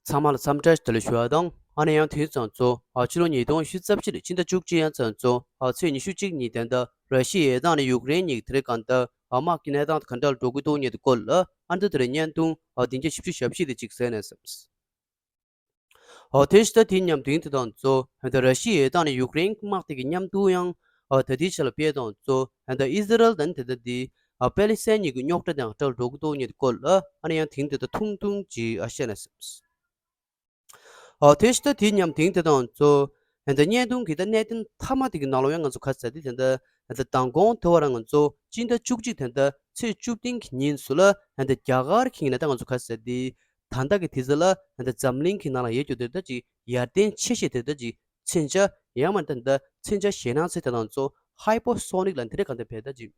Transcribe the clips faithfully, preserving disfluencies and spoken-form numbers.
ཚང་མ་ལ་འཚམས་འདྲི་བདེ་ལེགས་ཞུ་བ་དང་། ཨ་ནི་ཡང་དེང་སང་ཚོ་ཨ་ཕྱི་ལོ་ཉིས་སྟོང་ཉི་ཤུ་རྩ་གཅིག་ཕྱི་ཟླ་བཅུ་གཅིག་ཡང་ཚང་ཚོ་ཨ་ཚེས་ཉི་ཤུ་གཅིག་ཉིན་དེ་འདྲ་ར་ཤི་ཡའི་ཡར་ཐང་ནས་ཡུཀ་རེན་གཉིས་ཀྱི་དེ་རིང་གང་ལྟར་ཨ་དམག་གི་གནས་སྟངས་གང་འདྲ་ལ་འགྲོ་གི་འདུག་ཉིད་དུ་སྐོར་ལ་ཨ་འདི་དེར་བརྙན་ཐུང་ཨ་བདུན་བརྒྱ་བཞི་བཅུ་ཞེ་བཞི་དེ་གཅིག་གསན་ནས་སེམས། ཨོ་དེ་ཕྱི་ཟླ་དེའི་མཉམ་དུ་དེ་དང་གཙོ་ཧན་ད་ར་ཤི་ཡའི་ཡར་ཐང་ནས་ཡུཀ་རེན་དམག་དེ་གི་མཉམ་དུ་ཡང་ཨོ་ད་དེའི་ཆ་ལ་དཔེ་དང་གཙོ་ཧན་ད་ཨི་ཟི་རལ་དང་དེ་ད་དེ་ཨ་པེ་ལི་སི་ཐན་གཉིས་ཀྱི་རྙོག་དྲ་དང་འབྲེལ་འགྲོ་གི་འདུག་ཉིད་སྐོར་ལ་ཨ་ནི་ཡང་དེང་དེ་ད་ཐུང་ཐུང་ཅིག་ཨ་བཤད་ན་སེམས། ཨོ་དེ་ཕྱི་ཟླ་དེའི་མཉམ་དེང་དེ་དང་གཙོ་ཧན་ད་བརྙན་ཐུང་གི་ད་གནད་དོན་མཐའ་མ་དེ་གི་ནང་ལོགས་ཡང་ང་ཚོ་ག་ཚད་དེ་དེ་ད་ཧན་ད་མདང་དགོང་དེ་བར་ང་ཚོ་སྤྱི་ཟླ་བཅུ་གཅིག་དེ་ད་ཚེས་བཅུ་བདུན་གྱི་ཉིན་སུ་ལ་ཧན་ད་རྒྱ་གར་གྱི་ནས་ད་ང་ཚོ་ག་ཚད་དེ། ད་ལྟ་གི་དུས་ཚོད་ལ་ད་འཛམ་གླིང་གི་ནང་ལ་ཡོད་རྒྱུ་དེ་ལྟ་ཅིག་ཡར་ལྡན་ཆེ་ཤོས་དེ་ལྟ་ཅིག་མཚོན་ཆ་ཡང་མ་ད་ལྟ་མཚོན་ཆ་ཞེད་སྣང་ཚོས་དེ་དང་ཚོ་ཧའི་པར་སོ་ནིག་ལ་འདི་འདྲ་གང་ལྟར་བས་ད་ཅིག་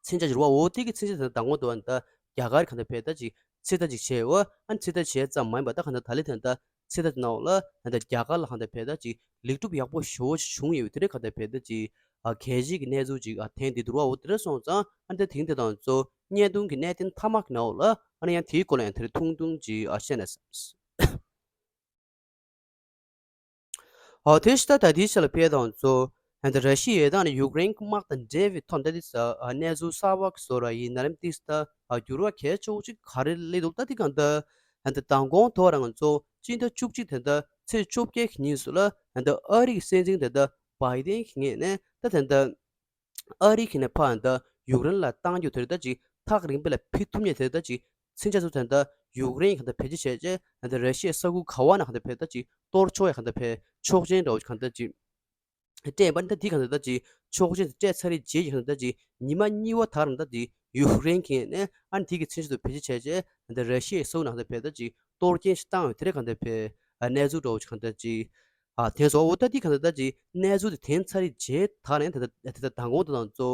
མཚོན་ཆ་ཅིག་རུ་བ་འོ་དེ་གི་མཚོན་ཆ་དེ་དང་ངོ་དུ་བ་ད་རྒྱ་གར་གང་ལྟར་བས་ད་ཅིག་ཚོད་ལྟ་ཅིག་བྱས་འོ་ཨ་ཚོད་ལྟ་བྱས་ཙམ་མ་ཡིན་པ་ད་གང་ལྟར་ད་ལི་དེ་ད་ཚོད་ལྟ་དེ་ནང་ལ་ད་རྒྱ་གར་ལ་གང་ལྟར་བས་ད་ཅིག་ལེགས་གྲུབ་ཡག་པོ་ཞེ་པོ་ཅིག་བྱུང་ཡོད་དེ་འདྲ་གང་ལྟར་བས་ད་ཅིག་ཨ་གལ་ཆེ་གི་གནས་ཚུལ་ཅིག་ཨ་ཐོན་དེ་འདུག་རུ་བ་འོ་དེ་འདྲ་སོང་ཙང་ཨ་ད་དེང་དེ་དང་ཚོ། བརྙན་ཐུང་གི་གནད་དོན་མཐའ་མ་གི་ནང་ལ་ཨ་ནི་ཡང་དེའི་སྐོར་ལ་ཡང་དེ་རིང་ཐུང་ཐུང་ཅིག་ཨ་བཤད་ན་བསམས། ཨོ་དེ་ཕྱི་ད་ད་དེའི་ཆ་ལ་ཕེབས་དང་ཚོ་ཧན་ད་ར་ཤི་ཡའི་དང་ནི་ཡུཀ་རེན་གྱི་དམག་དང་འབྲེལ་བའི་ཐོག་ད་དེ་ས་ཨ་གནས་ཚུལ་གསར་བ་གི་བཟོ་ར་ཡིན་ན་རིམ་དེ་ས་ད་ཨ་འགྱུར་བ་གལ་ཆེ་བོ་ཅིག་ག་རེ་སླེབས་འདུག་ད་དེ་གང་ད་ཧན་ད་མདང་དགོང་དོ་ར་ང་ཚོ་སྤྱི་ཟླ་བཅུ་གཅིག་དེ་ད་ཚེས་བཅོ་བརྒྱད་ཀྱི་ཉིན་སུ་ལ་ཧན་ད་ཨ་རི་གི་སྲིད་འཛིན་དེ་ད་བྷའི་ཏན་གྱི་ངོས་ནས་ད་དེ་ད། ཨ་རི་གི་ནས་ཕར་ད་ཡུཀ་རེན་ལ་བཏང་རྒྱུ་དེ་རེད་ད་ཅིག་ཐག་རིང་པོ་ལ་ཕུད་ཐུབ་མཁན་དེ་རེད་ད་ཅིག་མཚོན་ཆ་ཚོ་དེ་ད་ཡུཀ་རེན་གང་ལྟར་བེད་སྤྱོད་བྱས་རྗེས་ད་ར་ཤི་ཡའི་ས་ཁུལ་ག་བ་ན་གང་ལྟར་བེད་ད་ཅིག་གཏོར་ཆོག་ཡ་གང་ལྟར་བེད་ཆོག་མཆན་འདྲ་བོ་གང་ལྟར་ཅིག་སྤྲད་པ་ནི་ད་དེ་གང་ལྟར་ད་ཅིག་ཆོག་མཆན་དེ་སྤྲད་ཚར་རེད་རྗེས་ཀྱི་གང་ལྟར་ད་ཅིག་ཉི་མ་གཉིས་པ་དག་རང་ད་ཅིག་ཡུཀ་རེན་གི་ནས་ཨ་ནི་དེ་གི་མཚོན་ཆ་ཚོ་བེད་སྤྱོད་བྱས་རྗེས་ད་ར་ཤི་ཡའི་ས་ཁུལ་ན་གང་ལྟར་བེད་ད་ཅིག་གཏོར་སྐྱོན་ཞིག་བཏང་ཡོད་དེ་རེད་གང་ལྟར་བེད་གནས་ཚུལ་འདྲ་བོ་ཅིག་གང་ལྟར་ཅིག་ཨ་དེ་ཚོ་འོ་ད་འདི་ག་ད་ད་ཅིག་གནས་ཚུལ་དེ་དེང་ཚ་རིག་རྗེས་ད་ནས་ད་ད་ད་མདང་དགོང་དེ་དང་གཙོ་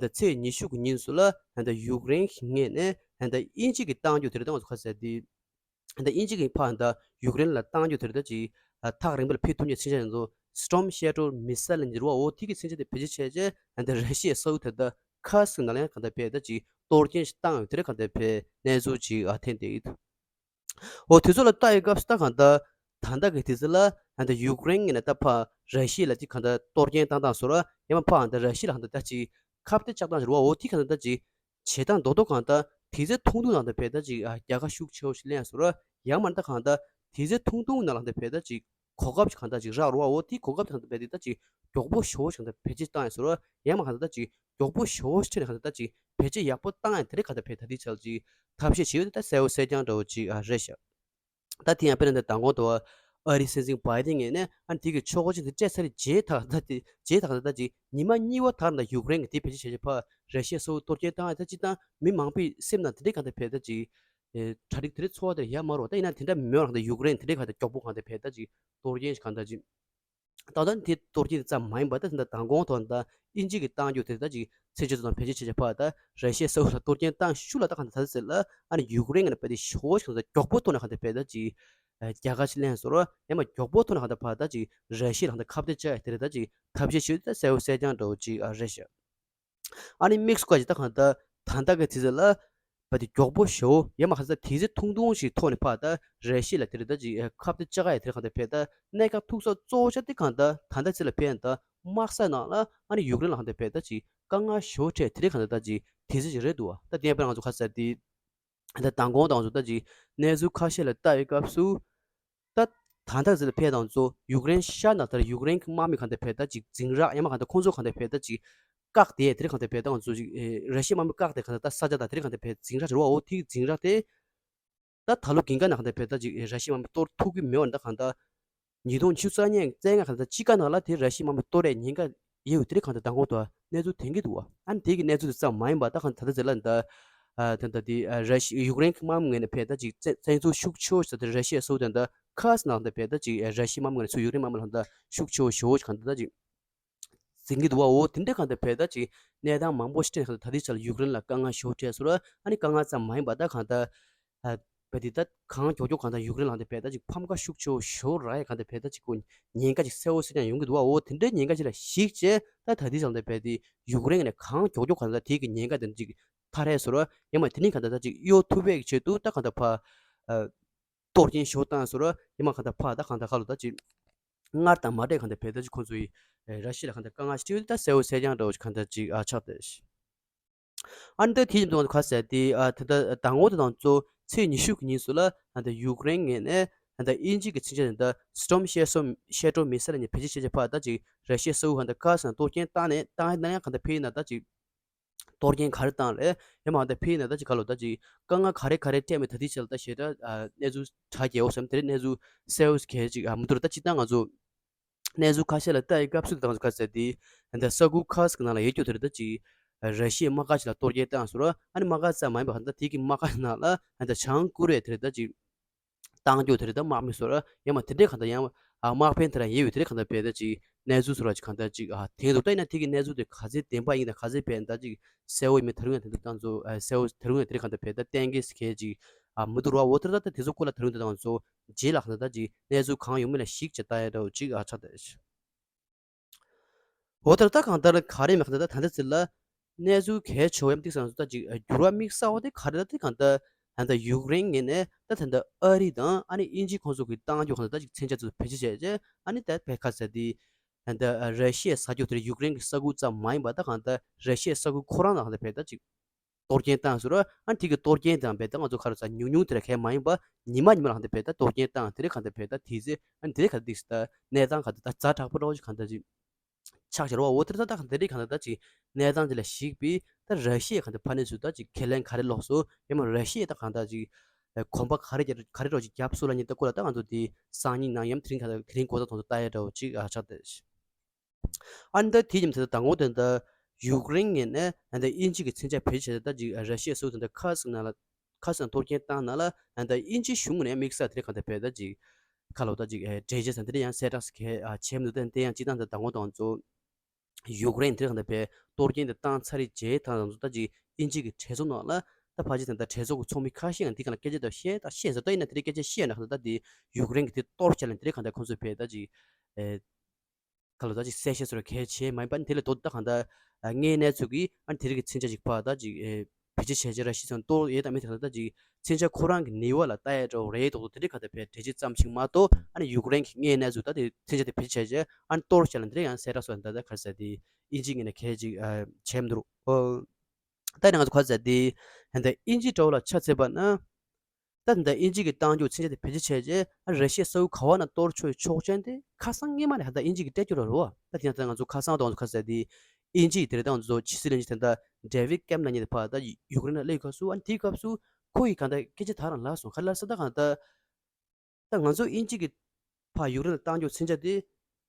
ད་ཚེས་ཉི་ཤུ་གི་ཉིན་སུ་ལ་ད་ཡུཀ་རེན་གི་ངོས་ནས་ད་དབྱིན་ཇི་གི་བཏང་རྒྱུ་དེ་རེད་ད་ང་ཚོ་ཁ་ཟེར་དེ་ད་དབྱིན་ཇི་གི་ཕར་ད་ཡུཀ་རེན་ལ་བཏང་རྒྱུ་དེ་རེད་ད་ཅིག་ཐག་རིང་པོ་ལ་ཕེབས་ཐུབ་མཁན་མཚོན་ཆ་ཡང་ཚོ་Storm Shadow Missile ལ་འགྱུར་བ་འོ་དེ་གི་མཚོན་ཆ་དེ་བེད་སྤྱོད་བྱས་རྗེས་ད་ར་ཤི་ཡའི་ས་ཁུལ་དེ་ད་ཁ་སིག་ནང་ལ་ཡང་ག་ད་བས་ད་ཅིག་གཏོར་སྐྱོན་ཞིག་བཏང་ཡོད་དེ་རེད་ག་ད་བས་གནས་ཚུལ་ཅིག་ཨ་ཐོན་བསྡད་ཡོད། འོ་དེ་ཚོ་ལ་ལྟ་ཡི་སྐབས་སུ་ད་གང་ལྟར་ད་ལྟ་གི་དུས་ཚོད་ལ་ད་ལྟ་ཡུཀ་རེན་ངོས་ནས་ད་ཕར་ར་ཤི་ཡ་ལ་ཅིག་གང་ལྟར་གཏོར་སྐྱོན་བཏང་སྟངས་བཟོ་ར་ཡང་མ་ཕར་ད་ར་ཤི་ཡ་ལ་གང་ལྟར་ད་ཅིག་ཁ་གཏད་བཅག་སྟངས་བཟོ་ར་འོ་དེ་གང་ལྟར་ད་ཅིག་བྱེད་སྟངས་རྡོག་རྡོག་གང་ལྟར་དུས་ཚོད་ཐུང་ཐུང་ནང་ད་བས་ད་ཅིག་རྒྱལ་ཁ་ཤུགས་ཆེ་བོ་ཞིག་ལེན་བཟོ་ར་ཡང་མ་ད་གང་ལྟར་དུས་ཚོད་ཐུང་ཐུང་ནང་ལ་ད་བས་ད་ཅིག་གོ་སྐབས་ཅིག་གང་ལྟར་ཅིག་རག་རུ་བ་འོ་དེ་གོ་སྐབས་དེ་གང་ལྟར་བས་དེ་ད་ཅིག་མགྱོགས་པོ་ཞེ་བོ་ཞིག་གང་ལྟར་བེད་སྤྱོད་བཏང་ཡ་བཟོ་ར་ཡང་མ་གང་ལྟར་ད་ཅིག་མགྱོགས་པོ་ཞེ་བོ་ཞིག་ཁྲིད་ནས་གང་ལྟར་ད་ཅིག་བེད་སྤྱོད་ཡག་པོ་བཏང་ཡ་དེ་རེད་གང་ལྟར་བས་ད་དེ་ཆ་ལ་ཅིག་ཐབས་ཤེས་བྱེད་ཡོད་དེ་ད་གསལ་བོ་གསལ་རྐྱང་འདྲ་བོ་ཅིག་ཨ་རེད་ཤག་ད་དེ་ཡང་དཔེར་ན་ད་མདང་དགོང་དུ་ཨ་རིའི་སྲིད་འཛིན་བྷའི་ཏིན་ངོས་ནས་ཨ་ནི་དེ་གི་ཆོག་མཆན་དེ་སྤྲད་ཚར་རྗེས་ད་ད་དེ་རྗེས་ད་ད་ད་ཅིག་ཉི་མ་གཉིས་པ་ད་ད་ཡུཀ་རེན་གྱི་དེ་བེད་སྤྱོད་བྱས་བྱས་ཕར་ར་ཤི་ཡ་སོགས་གཏོར་སྐྱོན་བཏང་ཡ་ད་ཅིག་ད་མི་མང་པོའི་སེམས་ནང་དེ་འདྲའི་གང་ལྟར་བས་ད་ཅིག་ཨེ་གྲ་སྒྲིག་དེ་འདྲའི་ཚོར་བ་དེ་ཡ་མ་རོ་ད་ཡིན་ན་དེ་འདྲ་མི་འོང་རང་ད་ཡུཀ་རེན་དེ་འདྲའི་གང་ལྟར་མགྱོགས་པོ་གང་ལྟར་བས་ད་ཅིག་གཏོར་སྐྱོན་ཞིག་གང་ལྟར་ཅིག་ད་ལྟ་དེ་གཏོར་སྐྱོན་དེ་ཙམ་མ་ཡིན་པར་ད་དེ་འདྲ་མདང་དགོང་ཐོག་ད་དབྱིན་ཇི་གིས་བཏང་རྒྱུ་དེ་ད་ཅིག་མཚོན་ཆ་ཚོ་དང་བེད་སྤྱོད་བྱས་བྱས་ཕར་ད་ར་ཤི་ཡའི་ས་ཁུལ་ལ་གཏོར་སྐྱོན་བཏང་ཤུལ་ལ་ད་གང་ལྟར་ད་ཟེར་ལ་ཨ་ནི་ཡུཀ་རེན་གྱི་ནང་བས་དེ་ཞེ་བོ་ཞིག་གང་ལྟར་མགྱོགས་པོ་ཐོག་ནས་གང་ལྟར་བས་ད་ཅིག་རྒྱལ་ཁ་ཞིག་ལེན་བཟོ་ར་ཡང་མ་མགྱོགས་པོ་ཐོག་ནས་གང་ལྟར་ཕར་ད་ཅིག་ར་ཤི་ཡ་ལ་གང་ལྟར་ཁ་གཏད་བཅག་ཡ་དེ་རེད་ད་ཅིག་ཐབས་ཤེས་བྱེད་ད་གསལ་བོ་གསལ་རྐྱང་འདྲ་བོ་ཅིག་ཨ་རེད་ཤག་ཨ་ནི་དམིགས་སུ་བཀར་ཅིག་ད་གང་ལྟར་ད་ལྟ་གི་དུས་ཚོད་ལ་བ་དེ་མགྱོགས་པོ་ཞེ་བོ་ཡང་མ་གང་ལྟར་དུས་ཚོད་ཐུང་ཐུང་ཞིག་ཐོག་ནས་ཕར་ད་ར་ཤི་ཡ་ལ་དེ་རེད་ད་ཅིག་ཁ་གཏད་བཅག་ཡ་དེ་རེད་གང་ལྟར་བས་ད་གནད་འགག་ཐུག་ས་གཙོ་བོ་ཆ་དེ་གང་ལྟར་ད་ལྟ་ཚེ་ལ་ཕན་ད་དམག་ས་ནང་ལ་ཨ་ནི་ཡུཀ་རེན་ལ་གང་ལྟར་བས་ད་ཅིག་དཀའ་ངལ་ཞེ་བོ་འཕྲད་དེ་རེད་གང་ལྟར་ད་ཅིག་དུས་ཚོད་ཅིག་རེད་འདུག་བ། ད་དེ་ཡང་དཔེར་ང་ཚོ་ཁ་གསལ་དེ་ད་མདང་དགོང་དང་ཚོ་ད་ཅིག་གནས་ཚུལ་ཁ་ཤས་ལ་ལྟ་བའི་སྐབས་སུ། ད་ད་ལྟ་ཟེར་ལ་ཕེབས་དང་ཚོ་ཡུཀ་རེན་ཤར་ནག་ལྟར་ཡུཀ་རེན་གྱི་དམག་མི་གང་དེ་བས་ད་ཅིག་འཛིང་རགས་ཡང་མ་གང་དེ་ཁོང་ཚོ་གང་དེ་བས་ད་ཅིག་བཀག་དེ་དེ་རིང་གང་དེ་བས་ད་ང་ཚོ་ཅིག་ར་ཤི་ཡའི་དམག་མི་བཀག་དེ་གང་དེ་ད་ས་ཆ་དང་དེ་རིང་གང་དེ་བས་འཛིང་རགས་རེད་བ། འོ་དེ་གི་འཛིང་རགས་དེ་ད་ད་ལོ་དགུན་ཁ་ནང་གང་དེ་བས་ད་ཅིག་ར་ཤི་ཡའི་དམག་མི་གཏོར་ཐུབ་ཀྱི་མེད་བ། ད་གང་ད་ཉིས་སྟོང་ཉི་ཤུ་རྩ་གཉིས་བཙན་ལྔ་གང་དེ་དཔྱིད་ཀ་ནང་ལ་དེ་ར་ཤི་ཡའི་དམག་མི་གཏོར་ཡའི་ཉེན་ཁ་ཡོད་དེ་རིང་གང་དེ་མདང་དགོང་དུ་གནས་ཚུལ་ཐོན་གྱི་འདུག་བ། ཨ་ནི་དེ་གི་གནས་ཚུལ་དེ་ཙམ་མ་ཡིན་པ་ད་གང་ད་ལྟ་ཟེར་ལ་ད་ད་ད་ད་དེ་ར་ཤི་ཡུཀ་རེན་གྱི་དམག་མི་ངོས་ནས་བས་ད་ཅིག་བཙན་བཙན་འཛུལ་ཤུགས་ཆེ་བོ་ཞིག་ད་དེ་ར་ཤི་ཡ་སོགས་དེ་ད་ཁ་སི་ནང་ད་བས་ད་ཅིག་ར་ཤི་ཡའི་དམག་མི་ངོས་ནས་ཚུར་ཡུཀ་རེན་དམག་མི་ལ་ད་ཤུགས་ཆེ་བོ་ཞེ་བོ་ཞིག་གང་ད་ད་ཅིག་འཛིང་གི་འདུག་བ། འོ་དེ་འདྲ་གང་དེ་བས་ད་ཅིག་གནས་སྟངས་མང་པོ་ཞིག་ད་ལྟའི་ཆ་ལ་ཡུཀ་རེན་ལ་དཀའ་ངལ་ཞེ་པོ་འཕྲད་སོང་ར། ཨ་ནི་དཀའ་ངལ་ཙམ་མ་ཡིན་པ་ད་གང་ད་བས་དེ་ད་གང་མགྱོགས་མགྱོགས་གང་ད་ཡུཀ་རེན་ལ་དེ་བས་ད་ཅིག་ཕམ་ཁ་ཤུགས་ཆེ་བོ་ཞེ་པོ་རག་ཡ་གང་དེ་བས་ད་ཅིག་ཁོ་ཉེན་ཁ་ཅིག་གསལ་བོ་གསལ་རྐྱང་ཡོང་གི་འདུག་བ། འོ་དེ་འདྲའི་ཉེན་ཁ་ཅིག་ལ་གཞིགས་བྱས་ད་ད་ལྟའི་ཆ་ལ་དེ་བས་དེ་ཡུཀ་རེན་ནས་གང་མགྱོགས་མགྱོགས་གང་ད་དེ་གི་ཉེན་ཁ་དེ་ཅིག་ཐར་ཡ་སོང་ར། ཡང་མ་དེ་ནི་གང་ད་ད་ཅིག་གཡོལ་ཐུབ་པའི་ཆེད་དུ་ད་གང་ད་ཕ་གཏོར་སྐྱོན་ཞེ་པོ་བཏང་སོང་ར། ཡིན་མ་གང་ལྟར་ཕར་ད་གང་ལྟར་ཁ་ལོ་ད་ཅིག་སྔར་དང་མ་འདྲ་གང་ལྟར་བས་ད་ཅིག་ཁོང་ཚོ་ཡིས་ར་ཤི་ཡ་ལ་གང་ལྟར་དཀའ་ངལ་ཞིག་སྤྲད་ཡོད་ད་གསལ་བོ་གསལ་རྐྱང་འདྲ་བོ་ཅིག་གང་ལྟར་ཅིག་ཨ་ཆགས་ཏེ། ཨ་ནི་ད་དེ་ཡིན་དུས་ཁ་ཟེར་དེ་ཨ་ད་ལྟ་ཟླ་ངོ་དེ་དང་གཙོ་ཚེས་ཉི་ཤུ་གི་ཉིན་སུ་ལ་ད་ལྟ་ཡུཀ་རེན་ངོས་ནས་ད་ལྟ་དབྱིན་ཇི་གི་མཚོན་ཆ་ད་ལྟ་Storm Shadow Shadow Missile ནས་བེད་སྤྱོད་བྱས་བྱས་ཕར་ད་ཅིག་ར་ཤི་ཡའི་ས་ཁུལ་གང་ལྟར་ཁ་སང་གཏོར་སྐྱོན་བཏང་ནས་བཏང་ཡ་ན་ཡང་གང་ལྟར་ཕེ་ཡིན་ན་ད་ཅིག་གཏོར་སྐྱོན་ག་རེ་བཏང་རེད། ཡང་མ་གང་ལྟར་ཕེ་ཡིན་ན་ད་ཅིག་ག་ལོ་ད་ཅིག་དཀའ་ངལ་ག་རེ་ག་རེ་འཕྲད་མེད་ད་དེ་ཆེད་ལ་ད་ཞེ་དྲག་ཨ་གནས་ཚུལ་དྲ་རྒྱས་འོ་བསམ་དེ་རེད། གནས་ཚུལ་གསལ་བོ་གལ་ཅིག་ཨ་མི་འདུག་ར། ད་ཅིག་ད་ང་ཚོ་གནས་ཚུལ་ཁ་ཤས་ལ་ལྟ་ཡི་སྐབས་སུ་དང་ཁ་ཟེར་དེ་ད་ས་ཁུལ་ཁ་ཟིག་ནང་ལ་ཡོད་རྒྱུ་དེ་རེད། ད་ཅིག་ར་ཤི་ཡའི་དམག་སྒར་ཅིག་ལ་གཏོར་སྐྱོན་བཏང་སོང་ར། ཨ་ནི་དམག་སྒར་ཙམ་མ་ཡིན་པ་གང་ལྟར་དེ་གི་དམག་སྒར་ནང་ལ་ད་བྱང་ཀོ་རི་ཡ་དེ་རེད། ད་ཅིག་བཏང་རྒྱུ་དེ་རེད། ད་དམག་མི་སོགས་ར་ཡང་མ་དེ་འདྲའི་གང་ལྟར་ཡང་ཨ་དམག་འཕེན་དེ་ར་ཡོད་ཡོད་དེ་རེད། གང་ལྟར་བས་ད་ཅིག་གནས་ཚུལ་སོགས་ར་ཅིག་གང་ལྟར་ཅིག་ཨ་དེང་དུ་ལྟ་ཡིན་ན་དེ་གི་གནས་ཚུལ་དེ་ག་ཚོད་བདེན་པ་ཡིན་དང་ག་ཚོད་བས་ད་ཅིག་གསལ་བོ་ཡིན་མིན་ད་རུང་ཡང་དེ་འདུག་ད་ཚོ་ཨ་གསལ་བོ་ད་རུང་ཡང་དེ་རེད། གང་ལྟར་བས་ད་གཏན་འཁེལ་གལ་ཅིག་ཨ་མི་འདུག་ར། འོ་དེ་རེད། ད་ད་དེ་ཚོ་སྐོར་ལ་ད་རུང་ད་ང་ཚོ་རྗེས་ལ་གང་ལྟར་ད་ཅིག་གནས་ཚུལ་གང་ཡོང་མིན་ལ་གཞིགས་བྱས་ལྟ་ཡ་འདྲ་བོ་ཅིག་ཨ་ཆགས་ད། འོ་ད་ད་གང་ལྟར་ག་རེ་མེད་གང་ལྟར་ད་ད་ལྟ་ཚེ་ལ་གནས་ཚུལ་གལ་ཆེ་བོ་ཡང་ཏིག་སང་ད་ཅིག་འགྱུར་བ་དམིགས་བསལ་བ་དེ་ག་རེ་ད་དེ་གང་ལྟར་ད་ད་ཡུཀ་རེན་ངོས་ནས་ད་ད་ད་ཨ་རི་དང་ཨ་ནི་དབྱིན་ཇི་ཁོང་ཚོ་གི་བཏང་རྒྱུ་གང་ལྟར་ད་ཅིག་མཚོན་ཆ་ཚོ་བེད་སྤྱོད་བྱས་རྗེས་ཨ་ནི་ད་བས་ཁ་ཟེར་དེ་ད་ད་ར་ཤི་ཡའི་ས་ཁུལ་དེར་ཡུཀ་རེན་གི་ས་ཁུལ་ཙམ་མ་ཡིན་པ་ད་གང་ལྟར་ར་ཤི་ཡའི་ས་ཁུལ་ཁོ་རང་ལ་གང་ལྟར་བས་ད་ཅིག་གཏོར་སྐྱོན་བཏང་ཟེར་རོ། ཨ་དེ་གི་གཏོར་སྐྱོན་དང་བས་ད་ང་ཚོ་ག་རེ་ཟ་ཉུང་ཉུང་དེ་ར་གས་མ་ཡིན་པ་ཉི་མ་ཉི་མ་ལ་གང་ལྟར་བས་ད་གཏོར་སྐྱོན་བཏང་དེ་རེད། གང་ལྟར་བས་ད་དེ་ཚེ་ཨ་དེ་རེད་ག་ཏིག་ད་གནས་སྟངས་ག་ད་ད་ཛ་དྲག་པོ་འདྲ་བོ་ཞིག་གང་ལྟར་ཅིག་ཆགས་ཤར་བ། འོ་དེ་ད་ད་གང་དེ་རེད། གང་ལྟར་ད་ཅིག་གནས་སྟངས་དེ་ལ་གཞིགས་པའི་ད་ར་ཤི་ཡའི་གང་ལྟར་ཕ་ནས་སུ་ད་ཅིག་ཁས་ལེན་ག་རེ་ལོག་སོ་ཡང་མ་ར་ཤི་ཡའི་ད་གང་ལྟར་ཅིག་གོམ་པ་ག་རེ་རྒྱབ་ག་རེ་རོགས་ཅིག་རྒྱབ་སོ་ལ་ཉིན་ད་ཀོ་ལ་ད་ང་ཚོ་དེ་སང་ཉིན་ནང་ཡང་དེ་རིང་ག་ད་དེ་རིང་གོ་ད་དོན་དུ་ལྟ་ཡ་འདྲ་བོ་ཅིག་ཨ་ཆགས་ཏེ། ཨ་ནི་ད་དེ་ཉིན་དེ་ད་དང་པོ་དེ་ད་ཡུཀ་རེན་ངོས་ནས་ཨ་ད་དབྱིན་ཇི་གི་མཚོན་ཆ་བེད་སྤྱོད་བྱས་ཏེ་ད་ཅིག་ར་ཤི་ཡའི་ས་ཁུལ་དེ་ད་ཁ་སང་ནང་ལ་ཁ་སང་གཏོར་སྐྱོན་བཏང་ནང་ལ་ཨ་ད་དབྱིན་ཇི་གཞུང་ནས་དམིགས་བསལ་དེ་གང་ལྟར་བས་ད་ཅིག་ཁ་ལོ་ད་ཅིག་འགྲེལ་བརྗོད་ཟེར་དེ་ཡང་གསལ་བསྒྲགས་སུ་གལ་ཆེན་མི་འདུག་ད་དེ་ཡང་སྤྱི་བཏང་ད་དང་པོ་དང་ཚོ་ཡུཀ་རེན་དེ་གང་ལྟར་བས་གཏོར་སྐྱོན་དེ་བཏང་ཚར་རེད་བྱས་ད་དང་ཚོ་ད་ཅིག་དབྱིན་ཇི་གི་གྲོས་ཚོགས་ནང་ལ་ད་ཕལ་ཆེར་ད་ད་གྲོས་ཚོགས་ཀྱི་ཚོགས་མི་ཁ་ཤས་ཡང་དེ་གང་ལ་སྐད་ཆ་ད་བཤད་ད་བཤད་ཟེར་ད་ཡིན་ན་དེ་རིང་སྐད་ཆ་བཤད་ན་གང་ལྟར་ད་དེ་ཡུཀ་རེན་གི་དེ་གཏོར་བྱས་ལ་དེ་རིང་གང་ལྟར་ཁོང་ཚོས་བས་ད་ཅིག་ཁ་ལོ་ད་ཅིག་གསལ་བཤད་སོར་གལ་ཆེ་མ་ཡིན་པ་ནི་དེ་ལས་དོ་ད་གང་ལྟར་དངོས་གནས་ཚུལ་གྱི་ཨ་ནི་དེ་རིགས་ཀྱི་མཚོན་ཆ་ཅིག་ཕར་ད་ཅིག་བེད་སྤྱོད་བྱས་རྗེས་ར་ཤི་ཚོན་གཏོར་ཡས་དང་མི་དེ་གང་ལྟར་ད་ཅིག་མཚོན་ཆ་ཁོ་རང་གི་ནུས་པ་ལ་ལྟ་ཡས་འདྲ་བོ་རེད་འདུག་དེ་འདྲའི་གང་ལྟར་བས་འགྲེལ་བརྗོད་ཙམ་ཞིག་མ་གཏོགས་ཨ་ནི་ཡུཀ་རེན་གྱི་དངོས་གནས་ཚུལ་ད་དེ་མཚོན་ཆ་དེ་བེད་སྤྱོད་བྱས་རྗེས་ཨ་ནི་གཏོར་བྱས་ལ་འདི་འདྲ་ཡང་གསལ་བསྒྲགས་སོགས་ད་ད་ག་རེ་ཟེར་དེ་དབྱིན་ཇིའི་ངོས་ནས་གལ་ཅིག་བྱས་མི་འདུག་ད་ནི་ང་ཚོ་ག་རེ་ཟེར་དེ་ད་དབྱིན་ཇི་འདྲ་བོ་ལ་ཆ་མཚོན་པ་ན། ད་ད་དབྱིན་ཇི་གིས་བཏང་རྒྱུ་མཚོན་ཆ་དེ་བེད་སྤྱོད་བྱས་རྗེས་ཨ་ར་ཤི་ཡའི་ས་ཁུལ་ག་བ་ན་གཏོར་ཆོག་ཆོག་མཆན་དེ་ཁ་སང་སྔོན་མ་ནས་ད་ལྟ་དབྱིན་ཇི་གིས་སྤྲད་རྒྱུ་ར་རོ། ད་དེ་ཡང་ད་ང་ཚོ་ཁ་སང་དང་ཁ་ཟེར་དེ་དབྱིན་ཇི་ཡི་དེ་རེད། ད་ང་ཚོ་ཕྱི་སྲིད་བློན་ཆེན་ད་ལྟ་ཌེ་ཝིད་ཀེམ་ལབ་མཁན་དེ་ཕར་ད་ཡུཀ་རེན་ལ་སླེབས་སྐབས་སུ་ཨ་ནི་དེའི་སྐབས་སུ་ཁོ་ཡིས་གང་ལྟར་སྐད་ཆ་ད་རང་ལབ་སོང་། ག་ལབ་ཟེར་ད་གང་ལྟར་ད་ང་ཚོ་དབྱིན་ཇི་གིས་ཕར་ཡུཀ་རེན་ལ་བཏང་རྒྱུ་མཚོན་ཆ་དེ་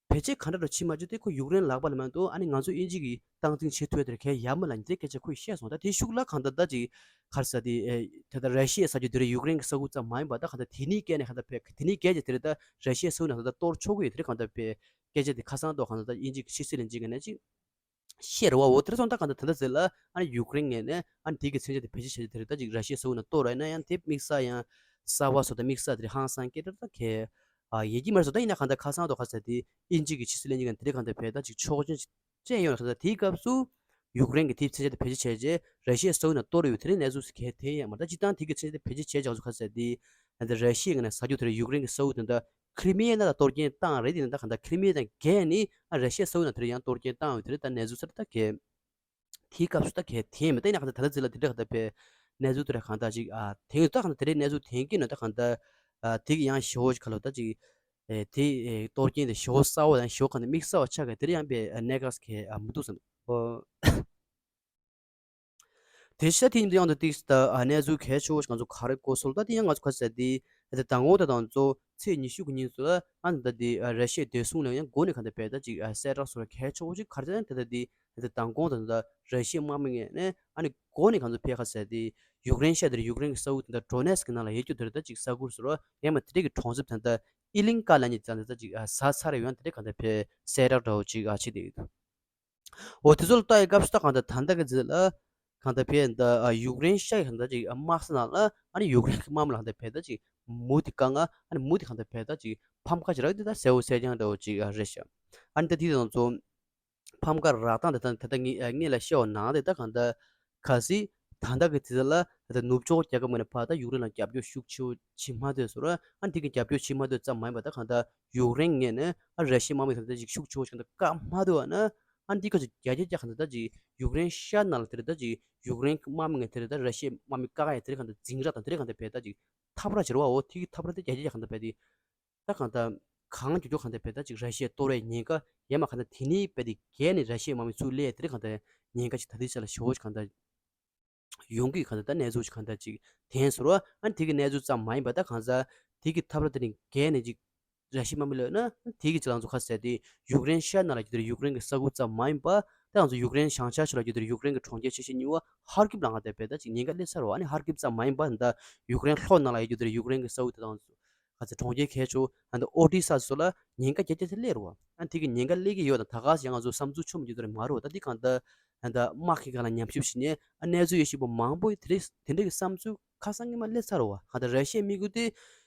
བེད་སྤྱོད་ག་འདྲ་འདྲ་བྱེད་མ་བྱེད་དེ་ཁོ་ཡུཀ་རེན་ལག་པ་ལ་མ་གཏོགས་ཨ་ནི་ང་ཚོ་དབྱིན་ཇི་གིས་སྟངས་འཛིན་བྱེད་ཐུབ་ཡ་དེར་གལ་ཡ་མ་ལ་ཉིན་དེ་སྐད་ཆ་ཁོས་བཤད་སོང་། ད་དེའི་ཤུགས་ལ་གང་ལྟར་ད་ཅིག་ག་རེ་ཟེར་དེ་ཨེ་ད་ལྟ་ར་ཤི་ཡའི་ས་ཆ་དེ་རེད། ཡུཀ་རེན་གྱི་ས་ཁུལ་ཙམ་མ་ཡིན་པ་ད་གང་ལྟར་དེ་ནི་སྐད་ནས་གང་ལྟར་བས་དེ་ནི་སྐད་ཀྱི་དེ་རེད། ད་ར་ཤི་ཡའི་ས་ཁུལ་ནང་ད་ལྟ་གཏོར་ཆོག་གི་ཡོད་དེ་རེད། གང་ལྟར་བས་སྐད་ཆ་དེ་ཁ་སང་ཐོག་གང་ལྟར་ད་དབྱིན་ཇི་གི་ཕྱི་སྲིད་བློན་ཆེན་གྱི་ནས་ཅིག་ཤེས་རེད་བ། འོ་དེར་སོང་ད་གང་ལྟར་ད་ལྟ་ཟེར་ལ་ཨ་ནི་ཡུཀ་རེན་ངོས་ནས་ཨ་ནི་དེ་གི་མཚོན་ཆ་དེ་བེད་སྤྱོད་བྱས་ཏེ་དེ་རེད། ད་ཅིག་ར་ཤི་ཡའི་ས་ཁུལ་ནང་གཏོར་ར་ཡིན་ན་ཡང་དེ་དམིགས་བསལ་ཡང་གསར་བ་བཟོ་ད་དམིགས་བསལ་དེ་རེད། ཧང་སང་སྐད་རེད། ད་གལ་ཨ་ཡོད་ཀྱི་མ་རེད་སོ། ད་ཡིན་ན་གང་ལྟར་ཁ་སང་དོ་ཁ་ས་དེ་དབྱིན་ཇི་གི་ཕྱི་སྲིད་བློན་ཆེན་གྱིས་དེ་རེད་གང་ལྟར་བས་ད་ཅིག་ཆོག་མཆན་ཅིག་སྤྲད་ཡོད་རེད། ད་དེའི་སྐབས་སུ་ཡུཀ་རེན་གྱི་དེའི་མཚོན་ཆ་དེ་བེད་སྤྱོད་བྱས་རྗེས་ར་ཤི་ཡའི་ས་ཁུལ་ནང་གཏོར་ཡོད་དེ་རེད། གནས་ཚུལ་གལ་དེ་ཡང་མ་རེད། ད་སྤྱིར་བཏང་དེ་གི་མཚོན་ཆ་དེ་བེད་སྤྱོད་བྱས་ཀྱང་སོ་ཁ་ས་དེ་ད་ར་ཤི་ཡའི་ངོས་ནས་ཟ་རྒྱུ་དེ་རེད། ཡུཀ་རེན་གྱི་ས་ཁུལ་དེ་ད་ཁི་རི་མི་ཡ་ནང་ལ་གཏོར་སྐྱོན་བཏང་རེད། དེ་ནི་ད་གང་ལྟར་ཁི་རི་མི་ཡ་དང་བརྒལ་ནི་ཨ་ར་ཤི་ཡའི་ས་ཁུལ་ནང་དེ་རིང་ཡང་གཏོར་སྐྱོན་བཏང་ཡོད་དེ་རེད། ད་གནས་ཚུལ་གསར་ད་གལ་དེའི་སྐབས་སུ་ད་གལ་དེ་མི་ད་ཡིན་ན་གང་ལྟར་ད་ལྟ་ཟེར་ལ་དེ་འདྲ་གང་ལྟར་བས་གནས་ཚུལ་དེ་འདྲ་གང་ལྟར་ཅིག་ཨ་དེང་ཡོད་ད་གང་ལྟར་དེ་རིང་གནས་ཚུལ་དེང་གི་ནང་ད་གང་ལྟར་ཨ་དེ་གི་ཡང་ཞེ་པོ་ཅིག་ག་ལོ་ད་ཅིག་ཨེ་དེ་ཨེ་གཏོར་སྐྱོན་དེ་ཞེ་པོ་གསར་པ་དང་ཞེ་པོ་གང་ལྟར་དམིགས་བསལ་བ་ཆགས་གི་དེ་རིང་ཡང་བས་གནད་འགག་གལ་ཨ་མི་འདུག་བསམ་འདུག་དེ་ཤ་དེ་ཡིན་དུས་ཡང་དུ་ཏིག་ད་ཨ་གནས་ཚུལ་གལ་ཆེ་བོ་ཞིག་ང་ཚོ་ག་རེ་གོ་སོང་ལ་ད་དེ་ཡང་ང་ཚོ་ག་ཟེར་དེ་ད་དང་པོ་ད་དང་གཙོ་ཚེས་ཉི་ཤུ་གི་ཉིན་སུ་ལ་ཨ་ད་དེ་ར་ཤི་ཡའི་བདེ་སྲུང་ལ་ཡང་འགོ་ནས་གང་ལྟར་བས་ད་ཅིག་ཨ་གསལ་བསྒྲགས་སོགས་གལ་ཆེ་བོ་ཞིག་ག་རེ་ཟེར་ན་དེ་ད་དེ་ད་དང་གོང་ད་ད་ར་ཤི་ཡའི་དམག་མི་ངོས་ནས་ཨ་ནི་འགོ་ནས་གང་ཚོ་ཕེ་ཁ་ཟེར་དེ་ཡུཀ་རེན་ཤ་དེར་ཡུཀ་རེན་གི་ས་ཁུལ་དེ་ད་ཌོ་ནེ་སི་ཀི་ནང་ལ་ཡོད་རྒྱུ་དེ་རེད། ད་ཅིག་ས་ཁུལ་སུ་ར་ཡང་མ་དེ་འདྲ་གི་གྲོང་གསེབ་དེ་ད་ཨི་ལིང་ཀ་ལ་ཉིད་ཙང་དེ་ད་ཅིག་ཨ་ཟ་ཚར་ཡོང་དེ་འདྲ་གང་ལྟར་ཕེ་གསལ་བསྒྲགས་འདྲ་བོ་ཅིག་ཨ་བྱེད་དེ་ཡོད། འོ་དེ་ཚོ་ལ་ལྟ་ཡི་སྐབས་སུ་ད་གང་ལྟར་ད་ལྟ་གི་རྗེས་ལ་གང་ལྟར་བས་ད་ཡུཀ་རེན་ཤ་ཡི་གང་ལྟར་ཅིག་དམག་ས་ནང་ལ་ཨ་ནི་ཡུཀ་རེན་གི་དམག་མི་ལ་གང་ལྟར་བས་ད་ཅིག་མུ་དེ་དཀའ་ངལ་ཨ་ནི་མུ་དེ་གང་ལྟར་བས་ད་ཅིག་ཕམ་ཁ་ཅིག་རག་དེ་ད་གསལ་བོ་གསལ་རྐྱང་འདྲ་བོ་ཅིག་རེད་ཤག་ཨ་ནི་ད་དེ་དང་ཚོ་ཕམ་ཁ་རག་སྟངས་དེ་ད་ད་ད་ངས་ངས་ལ་བཤད་པ་ནང་དེ་ད་གང་ལྟར་གལ་སྲིད་ ད་ལྟ་གི་དུས་ཚོད་ལ་ད་ནུབ་ཕྱོགས་རྒྱལ་ཁབ་ངོས་ནས་ཕར་ད་ཡུཀ་རེན་ལ་རྒྱབ་སྐྱོར་ཤུགས་ཆེ་བོ་བྱེད་མ་སྡོད་ཟེར་ར། ཨ་དེ་གི་རྒྱབ་སྐྱོར་བྱེད་མ་སྡོད་ཙམ་མ་ཡིན་པ་ད་གང་ལྟར་ཡུཀ་རེན་ངོས་ནས་ཨ་ར་ཤི་ཡའི་དམག་མི་ད་ལྟ་ཅིག་ཤུགས་ཆེ་བོ་ཞིག་ད་བཀག་མ་སྡོད་པ་ན། ཨ་འདི་ག་ཅིག་རྒྱ་ཆེ་རྒྱ་གང་ལྟར་ད་ཅིག་ཡུཀ་རེན་ཤར་ནང་ལ་དེར་ད་ཅིག་ཡུཀ་རེན་དམག་མི་ངོས་དེར་ད་ར་ཤི་ཡའི་དམག་མི་བཀག་ཡ་དེར་གང་ལྟར་འཛིང་ར་དང་དེར་གང་ལྟར་བས་ད་ཅིག་འཐབ་ར་བྱེད་ར་བ། འོ་དེ་གི་འཐབ་ར་དེ་རྒྱ་ཆེ་རྒྱ་གང་ལྟར་བས་དེ། ད་གང་ལྟར་གང་མགྱོགས་མགྱོགས་གང་ལྟར་བས་ད་ཅིག་ར་ཤི་ཡ་གཏོར་བའི་ཉེན་ཁ་ཡས་མ་གང་ལྟར་དེ་ནས་བས་དེ་བརྒལ་ནས་ར་ཤི་ཡའི་དམག་མི་ཚུར་སླེབས་དེར་གང་ལྟར་ཉེན་ཁ་ཅིག་ད་ལྟའི་ཆ་ལ་ཞེ་བོ་ཞིག་གང་ལྟར་ཡོང་གི་གང་ལྟར་ད་གནས་ཚུལ་ཞིག་གང་ལྟར་ཅིག་དེང་སོར་བ། ཨ་དེ་གི་གནས་ཚུལ་ཙམ་མ་ཡིན་པ་ད་གང་ལྟར་དེ་གི་འཐབ་ར་དེ་ནས་བརྒལ་ནས་ཅིག་ར་ཤི་ཡའི་དམག་མི་ལོས་ན་དེ་གི་ཅིག་ལང་ཚོ་ཁ་གསལ་དེ་ཡུཀ་རེན་ཤར་ནང་ལ་ཡོད་དེར་ཡུཀ་རེན་གི་ས་ཁུལ་ཙམ་མ་ཡིན་པ་ད་ང་ཚོ་ཡུཀ་རེན་བྱང་ཤར་ཕྱོགས་ལ་ཡོད་དེར་ཡུཀ་རེན་གི་གྲོང་ཁྱེར་ཆེ་ཤོས་གཉིས་པ་ཧར་ཀིབ་ལ་གང་ལྟར་བས་ད་ཅིག་ཉེན་ཁ་སླེབས་ཚར་བ། ཨ་ནི་ཧར་ཀིབ་ཙམ་མ་ཡིན་པ་ད་ཡུཀ་རེན་གི་ས་ཁུལ་དེ་ད་ང་ཚོ་ག་ཚོད་གྲོང་ཁྱེར་གལ་ཆེ་ཨ་ད་ཨོ་ཌི་ས་སོགས་ལ་ཉེན་ཁ་རྒྱ་ཆེ་ཚད་སླེབས་རེད་བ། ཨ་དེ་གི་ཉེན་ཁ་སླེབས་ཀྱི་ཡོད་ད་ད་ག་ཟེ་ང་ཚོ་བསམ་ཚུལ་ཆོམ་རྒྱུ་དེ་རེད་མ་རེད་བ། ད་དེ་གང་ལྟར་ཨ་ད་དམག་གི་སྒང་ལ་ཉམས་ཞིབ་བྱས་ནས་ཨ་གནས་ཚུལ་ཡོད་ཞིབ་པོ་མང་པོ་དེ་རེད་དེ་འདྲ་གི་བསམ་ཚུལ་ཁ་སང་གི་མ་སླེབས་ཚར་བ། གང་ལྟར་ར་ཤི་ཡའི་དམིགས་ཡུལ་དེ་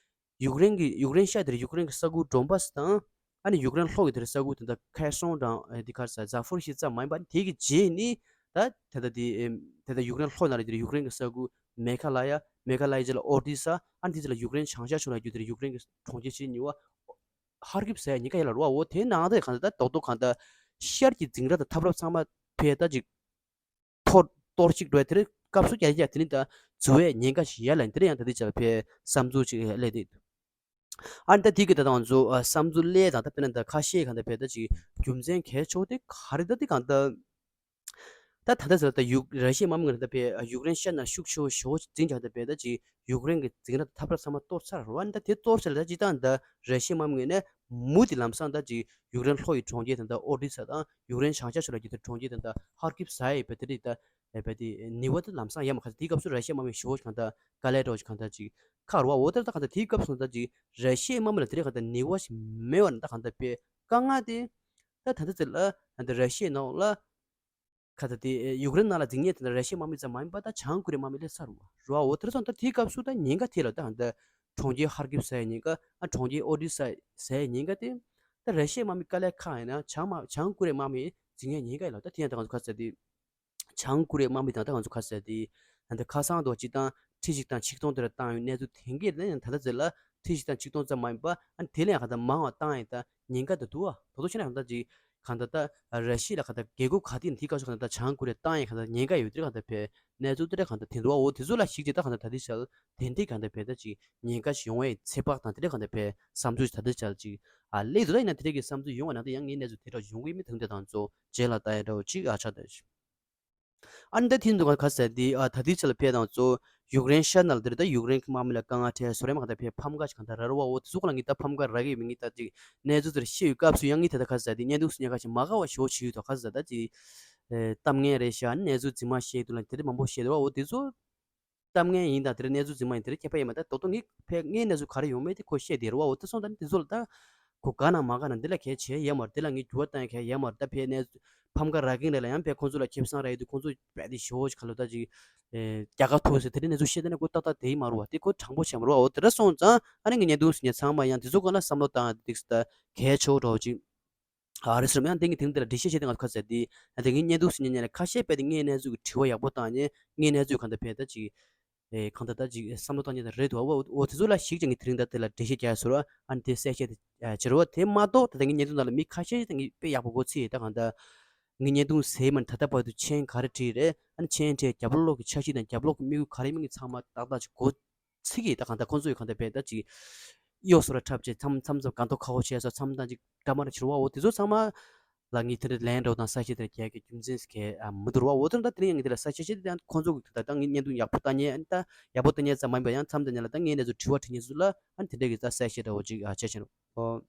ཡུཀ་རེན་གི་ཡུཀ་རེན་ཤར་དེར་ཡུཀ་རེན་གི་ས་ཁུལ་ཌོན་བྷ་སི་དང་ཨ་ནི་ཡུཀ་རེན་ལྷོ་གི་དེར་ས་ཁུལ་དེ་འདྲ་ཁེར་སོང་དང་ཨ་དེ་ག་རེ་ཟ་ཛ་ཧྥོ་རི་ཞི་ཙམ་མ་ཡིན་པ་དེ་གི་རྗེས་ནི་ད་དེ་ད་དེ་ཨེམ་དེ་ད་ཡུཀ་རེན་ལྷོ་ནང་ལ་དེར་ཡུཀ་རེན་གི་ས་ཁུལ་མེ་ཁ་ལ་ཡ། མེ་ཁ་ལ་ཡ་རྗེས་ལ་ཨོ་ཌི་ས། ཨ་ནི་དེ་རྗེས་ལ་ཡུཀ་རེན་བྱང་ཤར་ཕྱོགས་ལ་ཡོད་དེར་ཡུཀ་རེན་གི་གྲོང་ཁྱེར་ཆེ་གཉིས་པ་ཧར་ཀིབ་ཟེར་ཡ་ཉེན་ཁ་ཡ་ལ་རུ་བ། འོ་དེའི་ནང་དེ་གང་ལྟར་ད་རྡོག་རྡོག་གང་ལྟར་ཤར་གྱི་འཛིང་ར་དང་འཐབ་ར་ཚང་མ་ཕེ་ད་ཅིག་ཐོར་གཏོར་ཅིག་འགྲོ་ཡ་དེ་རེད། སྐབས་སུ་རྒྱ་རྒྱ་དེ་ནི་ད་འཛུལ་བའི་ཉེན་ཁ་ཞིག་ཡ་ལ་དེ་རེད། ཡང་ད་དེ་ཅག་ཕེ་བསམ་ཚུལ་ཅིག་སླེབས་དེ། ཨ་ནི་ད་དེ་གི་ད་དང་ཚོ་ཨ་བསམ་ཚུལ་སླེབས་དང་ད་དཔེར་ན་ད་ཁ་ཤས་གང་ལྟར་བས་ད་ཅིག་རྒྱུ་མཚན་གལ་ཆེ་བོ་དེ་ག་རེ་ད་དེ་གང་ལྟར། ད་ད་ལྟ་ཟེར་ད་ཡུག་ར་ཤི་ཡའི་དམག་མི་ང་ད་ཕེ་ཡུཀ་རེན་ཤར་ནང་ཤུགས་ཆེ་བོ་ཞེ་བོ་འཛིང་ཆགས་ད་ཕེ་ད་ཅིག་ཡུཀ་རེན་གི་འཛིང་ར་འཐབ་ར་ཚང་མ་གཏོར་ཚར་རེད་བ། ཨ་ནི་ད་དེ་གཏོར་ཚར་ལ་ད་ཅིག་ད་ད་ར་ཤི་ཡའི་དམག་མི་ངོས་ནས་མུ་མཐུད་ལམ་སང་ད་ཅིག་ཡུཀ་རེན་ལྷོ་ཡི་གྲོང་ཁྱེར་དང་ད་ཨོ་ཌི་ས་དང་ཡུཀ་རེན་བྱང་ཤར་ཕྱོགས་ལ་ཅིག་ད་གྲོང་ཁྱེར་དང་ད་ཧར་ཀིབ་ཟ་ཡི་ཕེ་དེ་རིགས་ད་ཕེ་དེ་ནི་བ་ད་ལམ་སང་ཡ་མ་ཁ་དེའི་སྐབས་སུ་ར་ཤི་ཡའི་དམག་མི་ཞེ་བོ་ཞིག་གང་ད་དཀའ་ལས་འགྲོ་ཞིག་གང་ད་ཅིག་ཁག་རེད་བ། འོ་ད་ད་གང་ད་དེའི་སྐབས་སུ་ད་ཅིག་ར་ཤི་ཡའི་དམག་མི་ལ་དེ་རིགས་གང་ད་ནི་བ་ཞིག་མེད་བ་ན་ད་གང་ད་ཕེ་དཀའ་ངལ་དེ། ད་ད་ལྟ་ཚེ་ལ་ད་ར་ཤི་ཡའི་ནང་ལ་ཁ་ད་དེ་ཡུཀ་རེན་ནང་ལ་འཛིང་ཉེན་དེ་ད་ར་ཤི་ཡའི་དམག་མི་ཙམ་མ་ཡིན་པ་ད་བྱང་ཀོ་རི་ཡའི་དམག་མི་སླེབས་ཚར་རུ་རུ་བ། འོ་དེར་སོང་ད་དེའི་སྐབས་སུ་ད་ཉེན་ཁ་དེ་ལ་ད་ད་གྲོང་ཁྱེར་ཧར་ཀིབ་ཟ་ཡའི་ཉེན་ཁ། ཨ་གྲོང་ཁྱེར་ཨོ་ཌི་ས་ཟ་ཡའི་ཉེན་ཁ་དེ་ད་ར་ཤི་ཡའི་དམག་མི་དཀའ་ལས་ཁག་ཡིན་ན་བྱང་མ་བྱང་ཀོ་རི་ཡའི་དམག་མི་འཛིང་ཉེན་ཉེན་ཁ་ཡིན་ལ་ད་དེ་ཡང་ད་གང་ཚོ་ཁ་ཟེར་དེ། བྱང་ཀོ་རི་ཡའི་དམག་མི་དང་ད་ང་ཚོ་ཁ་ཟེར་དེ་ད་ཁ་སང་དུ་སྤྱི་བཏང་ཁྲི་གཅིག་དང་ཆིག་སྟོང་དེར་བཏང་ཡོད་གནས་ཚུལ་དེང་གི་ནས་ད་ལྟ་ཚེ་ལ་ཁྲི་གཅིག་དང་ཆིག་སྟོང་ཙམ་མ་ཡིན་པ་ཨ་དེ་ལས་ཡང་གང་ལྟར་མང་བ་བཏང་ཡིན་ད་ཉེན་ཁ་དུ་འདུག་བ། དོ་དོ་ཤེས་ན་གང་ལྟར་ཅིག་གང་ལྟར་ད་ར་ཤི་ཡ་ལ་གང་ལྟར་རྒྱལ་ཁབ་ག་དེ་ཡིན་དེའི་སྐབས་སུ་གང་ལྟར་ད་བྱང་ཀོ་རི་ཡ་བཏང་ཡིན་གང་ལྟར་ཉེན་ཁ་ཡོད་དེ་གང་ལྟར་ཕེ་གནས་ཚུལ་དེ་འདྲ་གང་ལྟར་དེ་འདུག་བ། འོ་དེ་ཚོ་ལ་གཞིགས་ཏེ་ད་གང་ལྟར་ད་ལྟའི་ཆར་དེ་འདྲའི་གང་ལྟར་ཕེ་ད་ཅིག་ཉེན་ཁ་ཞིག་ཡོང་བའི་ཚོད་དཔག་དང་དེ་འདྲའི་གང་ལྟར་ཕེ་བསམ་ཚུལ་ཞིག་ད་ལྟའི་ཆར་ཅིག་ཨ་སླེབས་འདུག་ད་ཡིན་ན་དེ་འདྲའི་གི་བསམ་ཚུལ་ཡོང་བ་ན་ད་ཡང་ངའི་གནས་ཚུལ་དེ་འདྲ་ཡོང་གི་མི་དང་དེ་དང་ཚོ་རྗེས་ལ་ལྟ་ཡ་འདྲ་བོ་ཅིག་ཨ་ཆགས་ད། ཨ་ནི་ད་དེ་འདུག་ག་ཟེར་དེ་ཨ་ད་དེའི་ཆ་ལ་ཕེ་དང་ཚོ་ཡུཀ་རེན་ཤར་ནང་ལ་དེ་རེད། ད་ཡུཀ་རེན་གྱི་དམག་མི་ལ་དཀའ་ངལ་འཕྲད་སོ་རེད་མ་ག་ད་ཕེ་ཕམ་ཁ་ཞིག་གང་ལྟར་ར་རུ་བ། འོ་དེ་ཚོ་ག་ལ་ངས་ད་ཕམ་ཁ་རག་གི་ཡོད་མེད་ངས་ད་ཅིག་གནས་ཚུལ་དེར་ཤེས་ཡོད་སྐབས་སུ་ཡང་ངས་ད་ད་ག་ཟེར་དེ་བརྙན་ཐུང་སུ་ཉག་ཁ་ཞིག་མ་ག་བ་ཞོ་བྱེད་ཡོད་དོ་ག་ཟེར་ད་ཅིག་ཨེ་གཏམ་ངན་རེད་ཤག་གནས་ཚུལ་རྫུན་མ་བཤད་འདུག་ལ་དེ་རིགས་མང་པོ་བཤད་འདུག་བ། འོ་དེ་ཚོ་གཏམ་ངན་ཡིན་དང་དེ་རིགས་གནས་ཚུལ་རྫུན་མ་ཡིན་དེ་རིགས་ཁྱད་པར་ཡོད་མ་རེད། ད་དོ་དོ་ངས་ཕེ་ངའི་གནས་ཚུལ་ག་རེ་ཡོང་མེད་དེ་ཁོ་བཤད་དེ་རེད་བ། འོ་དེ་སོང་ད་ནི་དེ་ཚོ་ལ་ད་ཁོ་དགའ་ན་མ་དགའ་ན་འདི་ལ་གལ་ཆེ་ཡ་མ་རེད། འདི་ལ་ངས་འགྱུར་བ་གཏང་ཡ་གལ་ཡ་མ་རེད། ད་ཕེ་གནས་ཕམ་ཁ་རག་གིན་རེད་ལ་ཡང་ཕེ་ཁོང་ཚོ་ལ་ཁེ་བཟང་རག་ཡོད་དུས་ཁོང་ཚོ་རྦད་དེ་ཞེ་བོ་ཞིག་ག་ལོ་ད་ཅིག་ཨེ་རྒྱལ་ཁ་ཐོབ་ཟེར་དེ་འདྲའི་གནས་ཚུལ་བཤད་དེ་ནས་ཁོ་ཏག་ཏག་དེ་ཡིན་མ་རུང་བ། དེ་ཁོ་དྲང་པོ་བྱས་མ་རུང་བ། འོ་དེ་འདྲ་སོང་ཙང་ཨ་ནི་ངས་བརྙན་ཐུང་ཟིན་ཡ་ཚང་མ་ཡང་དེ་ཚོ་སྒང་ལ་བསམ་བློ་བཏང་ཡ་དེ་འདྲ་ད་གལ་ཆེ་བོ་འདྲ་བོ་ཅིག་ཨ་རེད་ཟེར་མ་ཡང་དེང་གི་དེང་དེ་ལ་འགྲེལ་བཤད་བྱེད་དེ་ང་ཚོ་ཁ་ཟེར་དེ་ཨ་དེ་ངས་བརྙན་ཐུང་ཟིན་ཉན་ཉན་ལ་ཁ་ཤས་དཔེ་དེ་ངས་གནས་ཚུལ་གྱི་དྲི་བ་ཡག་པོ་བཏང་ཉན་ངས་གནས་ཚུལ་གང་ལྟར་ཕེ་ད་ཅིག་ཨེ་གང་ལྟར་ད་ཅིག་བསམ་བློ་བཏང་ཉན་ད་རེད་འདུག་བ། འོ་དེ་ཚོ་ལ་གཞིགས་ཀྱང་ངས་དེ་རིང་ད་དེ་ལ་འགྲེལ་བཤད་རྒྱག་ཡ་ཟེར་བ་ཨ་ནི་དེ་གསལ་བཤད་དེ་བྱེད་རོགས། དེ་མ་གཏོགས་ད་ལྟ་ངའི་བརྙན་ཐུང་ནང་ལ་མི་ཁ་ཤས་ད་ངས་དཔེ་ཡག་པོ་གོ་ཚིག་ད་གང་ལྟར་ངའི་བརྙན་ཐུང་ཟེར་མ་ད་ལྟ་བར་དུ་མཆན་ག་རེ་བྲིས་རེད། ཨ་ནི་མཆན་བྲིས་རྒྱབ་ལོགས་ཀྱི་འཆར་གཞི་དང་རྒྱབ་ལོགས་ཀྱི་དམིགས་ཡུལ་ག་རེ་མིན་གྱི་ཚང་མ་ཏག་ཏག་ཅིག་གོ་ཚིག་གི་ད་གང་ལྟར་ཁོང་ཚོ་ཡི་གང་ལྟར་བས་ད་ཅིག་གཡོ་ཟོར་འཁྲབ་བྱས་མཚམས་མཚམས་མཚམས་གང་ཐོག་ཁ་ཧོ་བྱས་སོ་མཚམས་དང་ཅིག་འདྲ་མ་འདྲ་བྱེད་རོགས། འོ་དེ་ཚོ་ཚང་མ་ལ་ངས་དེ་འདྲ་ལན་འདྲ་བོ་དང་གསལ་བཤད་དེ་འདྲ་རྒྱག་གི་རྒྱུ་མཚན་ཟེར་མཁན་མི་འདུག་རོགས། འོ་དེ་འདྲ་དེ་རིང་ཡང་ངས་དེ་ལ་གསལ་བཤད་བྱས་ཏེ་ཡང་ཁོང་ཚོ་གི་ད་ལྟ་ངས་བརྙན་ཐུང་ཡག་པོ་བཏང་ཉན་ཨ་ནི་ད་ཡག་པོ་བཏང་ཉན་ཙམ་མ་ཡིན་པ་ཡང་མཚམས་དང་ཉན་ལ་ད་ངས་གནས་ཚུལ་དྲི་བ་དྲི་མཁན་ཚོ་ལ་ཨ་ནི་དེ་འདྲ་གི་ད་གསལ་བཤད་འདྲ་བོ་ཅིག་ཨ་བྱས་ཕྱིན་རོགས།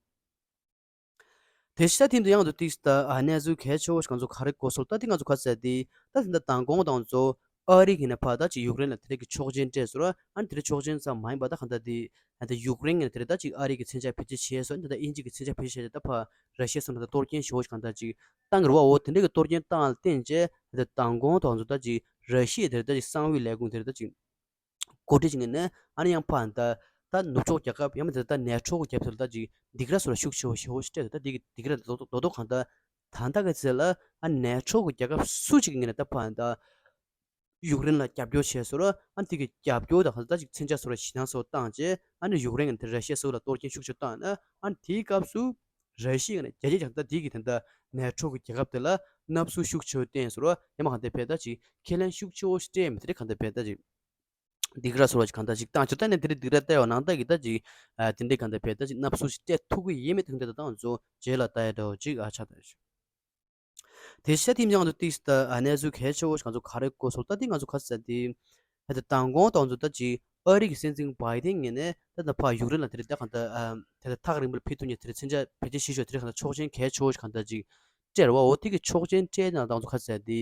དེ་ཤ་ཐིམ་དུ་ཡང་དུ་ཏིག་ད་ཨ་གནས་ཚུལ་གལ་ཆེ་བོ་ཞིག་ང་ཚོ་ག་རེ་གོ་སོང་ད་དེ་ང་ཚོ་ག་ཟེར་དེ་ད་དེ་འདྲ་མདང་དགོང་དང་ཚོ་ཨ་རི་གི་ནས་ཕར་ད་ཅིག་ཡུཀ་རེན་ལ་དེ་འདྲ་གི་ཆོག་མཆན་སྤྲད་སོང་ར། ཨ་ནི་དེ་འདྲ་ཆོག་མཆན་ཙམ་མ་ཡིན་པ་ད་གང་ལྟར་དེ་ཨ་ད་ཡུཀ་རེན་གི་དེ་འདྲ་ད་ཅིག་ཨ་རི་གི་མཚོན་ཆ་བེད་སྤྱོད་བྱས་སོང་། ད་ད་དབྱིན་ཇི་གི་མཚོན་ཆ་བེད་སྤྱོད་བྱས་ད་ཕར་ར་ཤི་ཡ་སོང་ད་ད་གཏོར་སྐྱོན་ཞེ་བོ་ཞིག་གང་ལྟར་ཅིག་བཏང་གི་རེད་བ། འོ་དེ་འདྲ་གི་གཏོར་སྐྱོན་བཏང་ལ་བརྟེན་བྱས་ད་མདང་དགོང་དང་ཚོ་ད་ཅིག་ར་ཤི་ཡ་དེ་འདྲ་ད་ཅིག་གསང་བའི་ལས་ཁུངས་དེ་འདྲ་ད་ཅིག་འགོ་ཁྲིད་ཅིག་ངེས་ནས་ཨ་ནི་ཡང་ཕར་ད་ད་ནུབ་ཕྱོགས་རྒྱལ་ཁབ་ཡང་མིན་ད་ད་ནེ་ཊོ་གི་རྒྱབ་ཐོག་ལ་ད་ཅིག་སྡིགས་ར་སོགས་ལ་ཤུགས་ཆེ་བོ་ཞེ་བོ་ཞིག་སྤྲད་འདུག་ད་འདི་གི་སྡིགས་ར་རྡོག་རྡོག་རྡོག་རྡོག་གང་ལྟར་ད་ལྟ་གི་ཚེ་ལ་ཨ་ནེ་ཊོ་གི་རྒྱལ་ཁབ་སུ་ཅིག་ངེས་ནས་ད་ཕར་ད་ ཡུཀ་རེན་ལ་རྒྱབ་སྐྱོར་བྱས་སོང་ར། ཨ་ནི་དེ་གི་རྒྱབ་སྐྱོར་དང་ད་ཅིག་མཚོན་ཆ་སོགས་ལ་ཞེད་སྣང་སོགས་བཏང་རྗེས་ཨ་ནི་ཡུཀ་རེན་གྱི་དེ་ར་ཤི་ཡ་སོགས་ལ་གཏོར་སྐྱོན་ཤུགས་ཆེ་བཏང་ན། ཨ་ནི་དེའི་སྐབས་སུ་ར་ཤི་ཡ་ནས་རྒྱ་ཆེ་ཆགས་ད་དེ་གི་དེ་འདྲ་ནེ་ཊོ་གི་རྒྱལ་ཁབ་དེ་ལ་མནའ་ཟུར་ཤུགས་ཆེ་བོ་བསྟན་སོང་ར། ཡང་མ་གང་དེ་བས་ད་ཅིག་ཁས་ལེན་ཤུགས་ཆེ་བོ་སྤྲད་མི་དེ་རེད། གང་དེ་བས་ད་ཅིག་སྡིགས་ར་སོགས་ལ་ཅིག་གང་ད་ཅིག་བཏང་ཆོག་ད་ནས་དེ་རིང་སྡིགས་ར་བལྟ་ཡོང་ནང་ད་གི་ད་ཅིག་ཨ་དེ་འདྲའི་གང་དེ་བས་ད་ཅིག་མནའ་ཟུར་ཞིག་སྤྲད་ཐུབ་ཀྱི་ཡིན་མེད་དེ་འདྲ་ད་ང་ཚོ་རྗེས་ལ་ལྟ་ཡ་འདྲ་བོ་ཅིག་ཨ་ཆགས་ད་ཡོད། དེ་ཤ་ཐིམ་ཅང་དུ་ཏིག་སི་ད་ཨ་གནས་ཚུལ་གལ་ཆེ་བོ་ཞིག་ང་ཚོ་ག་རེ་གོ་སོང་ད་དེ་ང་ཚོ་ག་ཚོད་དེ་ད་མདང་དགོང་དང་ཚོ་ད་ཅིག་ཨ་རི་གི་སྲིད་འཛིན་བྷའི་ཏིན་ངོས་ནས་ད་ད་ཕ་ཡུཀ་རེན་ལ་དེ་རིང་ད་གང་ད་ཨ་དེ་ད་ཐག་རིང་པོ་ལ་ཕེབས་ཐུབ་མཁན་དེ་རིང་མཚོན་ཆ་བེད་སྤྱོད་བྱེད་ཤོག་དེ་རིང་གང་ད་ཆོག་མཆན་གལ་ཆེ་བོ་ཞིག་གང་ད་ཅིག་སྤྲད་ར་བ། འོ་དེ་གི་ཆོག་མཆན་སྤྲད་ན་དང་ཚོ་ག་ཚོད་དེ་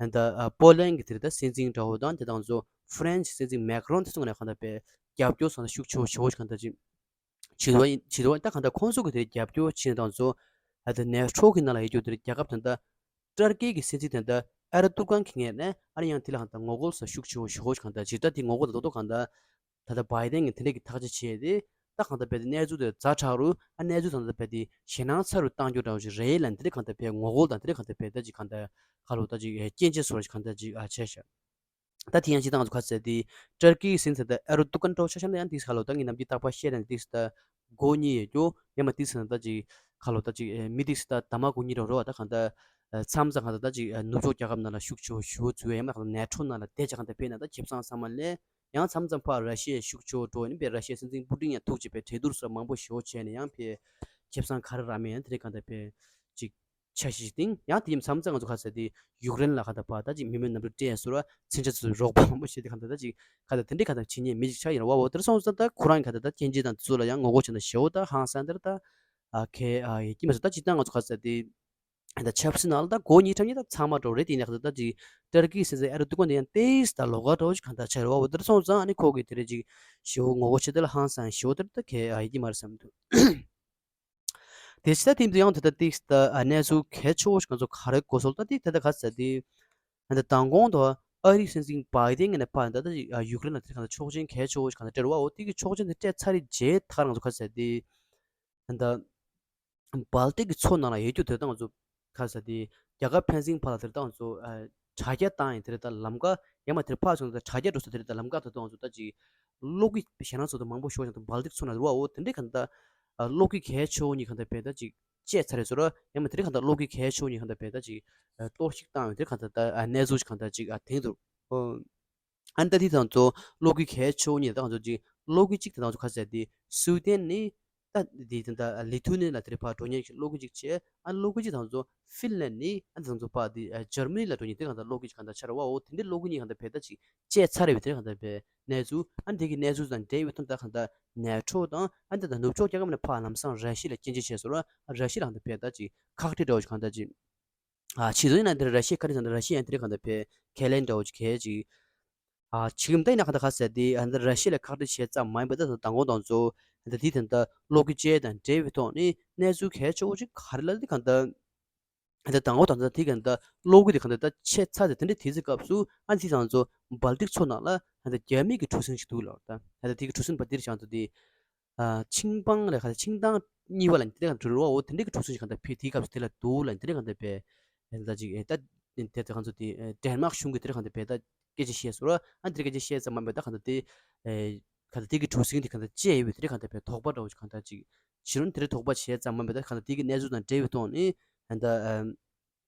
ད་ཨ་པོ་ལན་གི་དེ་རིང་ད་སྲིད་འཛིན་འདྲ་བོ་དང་དེ་དང་ཚོ་ཧྥ་རན་སི་སྲིད་འཛིན་མེག་རོན་དེ་ཚོ་ངོས་ནས་གང་ད་པའི་རྒྱབ་སྐྱོར་སོང་ད་ཤུགས་ཆེ་བོ་ཞེ་བོ་ཞིག་གང་ད་ཅིག་བྱེད་དོ་བྱེད་དོ་ད་གང་ལྟར་ཁོང་ཚོ་གི་དེ་རྒྱབ་སྐྱོར་བྱེད་དང་ཚོ་ཨ་དེ་ནེ་ཊོ་གི་ནང་ལ་ཡོད་རྒྱུ་དེ་རྒྱལ་ཁབ་དེ་འདྲ་ཏར་ཀི་གི་སྲིད་འཛིན་དེ་འདྲ་ཨེར་ཏུ་ཀན་གྱི་ངོས་ནས་ཨ་ནི་ཡང་དེ་ལ་གང་ལྟར་ངོ་རྒོལ་ས་ཤུགས་ཆེ་བོ་ཞེ་བོ་གང་ལྟར་ཇི་ལྟར་དེ་ངོ་རྒོལ་དང་རྡོག་རྡོག་གང་ལྟར་ད་ལྟ་བྷའི་ཏན་གྱི་དེ་འདྲ་གི་ཐག་གཅོད་བྱས་ཏེ་ད་གང་ལྟར་བས་དེ་གནས་ཚུལ་དེ་ཛ་དྲག་རུ་ཨ་གནས་ཚུལ་དང་ད་ལྟ་བས་དེ་ཞེད་སྣང་ཚ་རུ་བཏང་རྒྱུ་འདྲ་བོ་ཞིག་རེད་ལ་དེ་འདྲ་གང་ལྟར་བས་ངོ་རྒོལ་དང་དེ་འདྲ་གང་ལྟར་བས་ད་ཅིག་གང་ལྟར་ཁ་ལོ་ད་ཅིག་སྐྱོན་བརྗོད་སོགས་གང་ལྟར་ཅིག་ཨ་བྱས་ཤག་ད་དེ་ཡང་ཅི་ད་ང་ཚོ་ག་ཚོད་དེ་ཏར་ཀི་སྲིད་འཛིན་ད་ཨེར་ཏུ་ཀན་འདྲ་བོ་ཆ་བཞག་ན་ཡང་དེ་ཁ་ལོ་ད་ངས་ནམ་རྒྱུན་རྟག་པར་བཤད་ན་དེ་ད་མགོ་གཉིས་ཡོད་རྒྱུ་ཡང་མ་དེ་ཟེར་ན་ད་ཅིག་ཁ་ལོ་ད་ཅིག་མི་དེ་ད་ད་མ་མགོ་གཉིས་རོ་རོ་བ་ད་གང་ད་མཚམས་མཚམས་གང་ད་ད་ཅིག་ནུབ་ཕྱོགས་རྒྱལ་ཁབ་ནང་ལ་ཤུགས་ཆེ་བོ་ཞུ་བ་ཚུལ་ཡང་མ་གང་ད་ནེ་ཊོ་ནང་ལ་བསྡད་ཆ་གང་ད་ཕེ་ན་ད་ཁེ་བཟང་ས་མ་ལེ་ཡང་མཚམས་མཚམས་ཕར་ར་ཤི་ཡའི་ཤུགས་ཆེ་བོ་འགྲོ་ཡིན་པས་ར་ཤི་ཡའི་སྲིད་འཛིན་པུ་ཏིན་ཡང་ཐུག་ཅེས་པའི་གྲོས་བསྡུར་སོགས་མང་པོ་ཞེ་བོ་བྱས་ནས་ཡང་ཕེ་ཁེ་བཟང་ག་རེ་རག་མེད་ཡང་དེ་རིང་གང་ད་ཕེ་ཅིག་འཆར་གཞི་ཞིག་བཏིང་། ཡང་དེ་ཡིན་མཚམས་མཚམས་ང་ཚོ་ག་ཚོད་དེ་ཡུཀ་རེན་ལ་ག་ད་པ་ད་ཅིག་མི་མེད་གནམ་གྲུ་སྤྲད་ཟེར་བ་མཚོན་ཆ་ཚོ་རོགས་པ་མང་པོ་བྱས་ཏེ་ག་ད་ད་ཅིག་ག་ད་དེ་འདྲའི་ག་ད་བྱེད་མཁན་མི་ཅིག་ཆགས་ཡིན་ར་བ། འོ་དེར་སོང་ཙང་ད་ཁོ་རང་ག་ད་ད་སྐྱོན་བརྗོད་དང་དེ་ཚོ་ལ་ཡང་ངོ་རྒོལ་བྱས་ན་ཞེ་བོ་ད་ཧང་སང་དེར་ད་ཨ་ཁེ་ཨ་ཡེ་ཀྱི་མ་ཟེར་ད་ཅིག་ད་ང་ཚོ་ག་ཚོད་དེ་ད་ཆབ་སྲིད་ནང་ལ་ད་མགོ་གཉིས་ཁྲམ་གཉིས་ད་ཚང་མ་འགྲོ་རེད། དེ་ཡིན་ན་ག་ད་ད་ཅིག་ཏར་ཀི་སྲིད་འཛིན་ཨེར་ཏུ་ཀན་དེ་ཡང་ཏེས་ད་ལོགས་ཀ་འགྲོ་ཅིག་ག་ད་ཆགས་ར་བ། འོ་དེར་སོང་ཙང་ཨ་ནི་ཁོ་གི་དེ་རེད་ཅིག་ཞེ་བོ་ངོ་རྒོལ་བྱེད་དེ་ལ་ཧང་སང་ཞེ་བོ་དེར་ད་ཁེ་ཨ་ཡེ་ཀྱི་མ་རེད་བསམ་འདུག་དེ་ཕྱི་ད་ཐིམ་དུ་ཡང་དེ་ལྟར་ཏིག་ད་གནས་ཚུལ་གལ་ཆེ་བོ་ཞིག་ང་ཚོ་ག་རེ་གོ་སོང་ད་ཏིག་ད་ལྟ་ག་ཚོད་དེ་ད་ལྟ་མདང་དགོང་དུ་ཨ་རིའི་སྲིད་འཛིན་བྷའི་ཏིན་ངོས་ནས་ཕར་ད་ལྟ་ཡུཀ་རེན་ལ་དེ་ག་ཚོད་ཆོག་མཆན་གལ་ཆེ་བོ་ཞིག་ག་ཚོད་སྤྲད་རེད་བ། འོ་དེ་གི་ཆོག་མཆན་དེ་སྤྲད་ཚར་རེད་རྗེས་ད་ག་ང་ཚོ་ག་ཚོད་དེ་ད་ལྟ་སྦལ་ཏིག་གི་མཚོ་ནང་ལ་ཡོད་རྒྱུ་དེ་ད་ང་ཚོ་ག་ཚོད་དེ་རྒྱལ་ཁབ་ཕན་ཚུན་བར་ལ་དེ་ད་ང་ཚོ་དྲ་རྒྱ་བཏང་ཡིན་དེ་རེད། ད་ལམ་ཀ་ཡང་མ་དེར་ཕར་སོང་ད་དྲ་རྒྱ་འགྲོ་ས་དེ་རེད། ད་ལམ་ཀ་དེ་ད་ང་ཚོ་ད་ཅིག་གློག་གི་ཞེད་སྣང་ཚོ་ད་མང་པོ་ཤོར་ཀྱང་ད་སྦལ་ཏིག་མཚོ་ནང་རེད་བ། འོ་དེ་འདྲའི་ག་ད་གློག་གི་གལ་ཆེ་བོ་གཉིས་ག་ད་བས་ད་ཅིག་བཅད་ཚར་རེད་ཟེར་ར། ཡང་མ་དེ་རིང་གང་ལྟར་གློག་གི་གལ་ཆེ་བོ་གཉིས་གང་ལྟར་བས་ད་ཅིག་གཏོར་བཤིག་བཏང་ཡོད། དེ་གང་ལྟར་ད་གནས་ཚུལ་ཞིག་གང་ལྟར་ཅིག་དེང་དུ་ཨ་ནི་ད་དེ་དང་ཚོ་གློག་གི་གལ་ཆེ་བོ་གཉིས་ད་གང་ཚོ་ཅིག་གློག་གི་གཅིག་དེ་དང་ཚོ་ག་ཟེར་དེ་སུའུ་ཏན་ནི་ད་དེ་ད་ལི་ཐུ་ནི་ལ་དེ་རེད་ཕར་འགྲོ་མཁན་གློག་གི་གཅིག་བྱས། ཨ་ནི་གློག་གི་གཅིག་དང་ཚོ་ཧྥིན་ལན་ནི་ཨ་ནི་དང་ཚོ་ཕར་དེ་འཇར་མ་ནི་ལ་འགྲོ་མཁན་དེ་གང་ལྟར་གློག་གི་གཅིག་གང་ལྟར་ཆགས་རེད་བ། འོ་དེ་འདྲའི་གློག་གི་གཉིས་གང་ལྟར་བས་ད་ཅིག་བཅད་ཚར་རེད་བས། དེ་གང་ལྟར་བས་གནས་ཚུལ་ཨ་ནི་དེ་གི་གནས་ཚུལ་དང་འབྲེལ་བའི་ཐོག་ད་གང་ལྟར་ནེ་ཊོ་དང་ཨ་ནི་ད་ནུབ་ཕྱོགས་རྒྱལ་ཁབ་ནས་ཕར་ལམ་སང་ར་ཤི་ཡ་ལ་སྐྱོན་བརྗོད་བྱས་སོང་ར། ར་ཤི་ཡ་ལ་གང་ལྟར་བས་ད་ཅིག་ཁག་དཀྲི་འདྲ་བོ་ཞིག་གང་ལྟར་ཅིག་ཨ་བྱེད་དོན་ཡིན་ན་འདིར་ར་ཤི་ཡ་ཁ་རི་ཚང་འདིར་ར་ཤི་ཡ་ཡང་དེ་རིང་གང་ལྟར་བས་ཁས་ལེན་འདྲ་བོ་ཅིག་གལ་ཅིག་ཨ་བྱེད་ཀྱི་མི་ད་ཡིན་ན་གང་ལྟར་ག་ཟེར་དེ་ཨ་འདིར་ར་ཤི་ཡ་ལ་ཁག་དཀྲི་བྱས་ཙམ་མ་ཡིན་པ་ད་མདང་དགོང་དང་ཚོ་ཨ་འདིར་དེ་ད་ལྟ་གློག་གི་ཅེ་དང་འབྲེལ་བའི་ཐོག་ནས་གནས་ཚུལ་གལ་ཆེ་བོ་ཅིག་ག་རེ་ལ་དེ་གང་ལྟར་ཨ་འདིར་མདང་དགོང་དང་ད་དེ་གང་ལྟར་གློག་གི་དེ་གང་ལྟར་ད་ཆད་ཚར་ཏེ་དེ་འདྲའི་དུས་ཚོད་སྐབས་སུ་ཨ་འདི་དང་ཚོ་སྦལ་ཏིག་མཚོ་ནང་ལ་ཨ་འདིར་རྒྱ་མི་གི་གྲུ་གཟིངས་ཤིག་འདུག་ལབ། ད་ཨ་འདིར་དེ་གི་གྲུ་གཟིངས་པ་འདིར་བཞག་འདུག་དེ། ཨ་ཆིང་པང་ལ་ག་ཆིང་ཏང་གཉིས་པ་ལ་དེ་ག་འགྲོ་རུ་བ། འོ་དེ་འདྲའི་གི་གྲུ་གཟིངས་ཤིག་གང་ལྟར་ཕེ་དེའི་སྐབས་སུ་དེ་ལ་འདུག་ལ་དེ་འདྲའི་གང་ལྟར་བས་ད་ཅིག་ད་དེ་གང་ཚོ་དེ་ཌེན་མག་གཞུང་གི་དེ་འདྲའི་གང་ལྟར་བས་ད་སྐད་ཆ་བཤད་སོང་ར། ཨ་དེ་འདྲའི་སྐད་ཆ་བཤད་ཙམ་མ་བས་ད་གང་ལྟར་དེ་གང་ལྟར་དེ་གི་གྲུ་གཟིངས་དེ་གང་ལྟར་བཅད་ཡོད་པའི་དེ་འདྲའི་གང་ལྟར་བས་དོགས་པ་འདྲ་བོ་ཞིག་གང་ལྟར་ཅིག་བྱེད་རུང་དེ་འདྲའི་དོགས་པ་བྱས་ཙམ་མ་བས་ད་གང་ལྟར་དེ་གི་གནས་ཚུལ་དང་འབྲེལ་བའི་ཐོག་ནས་ད་ལྟ་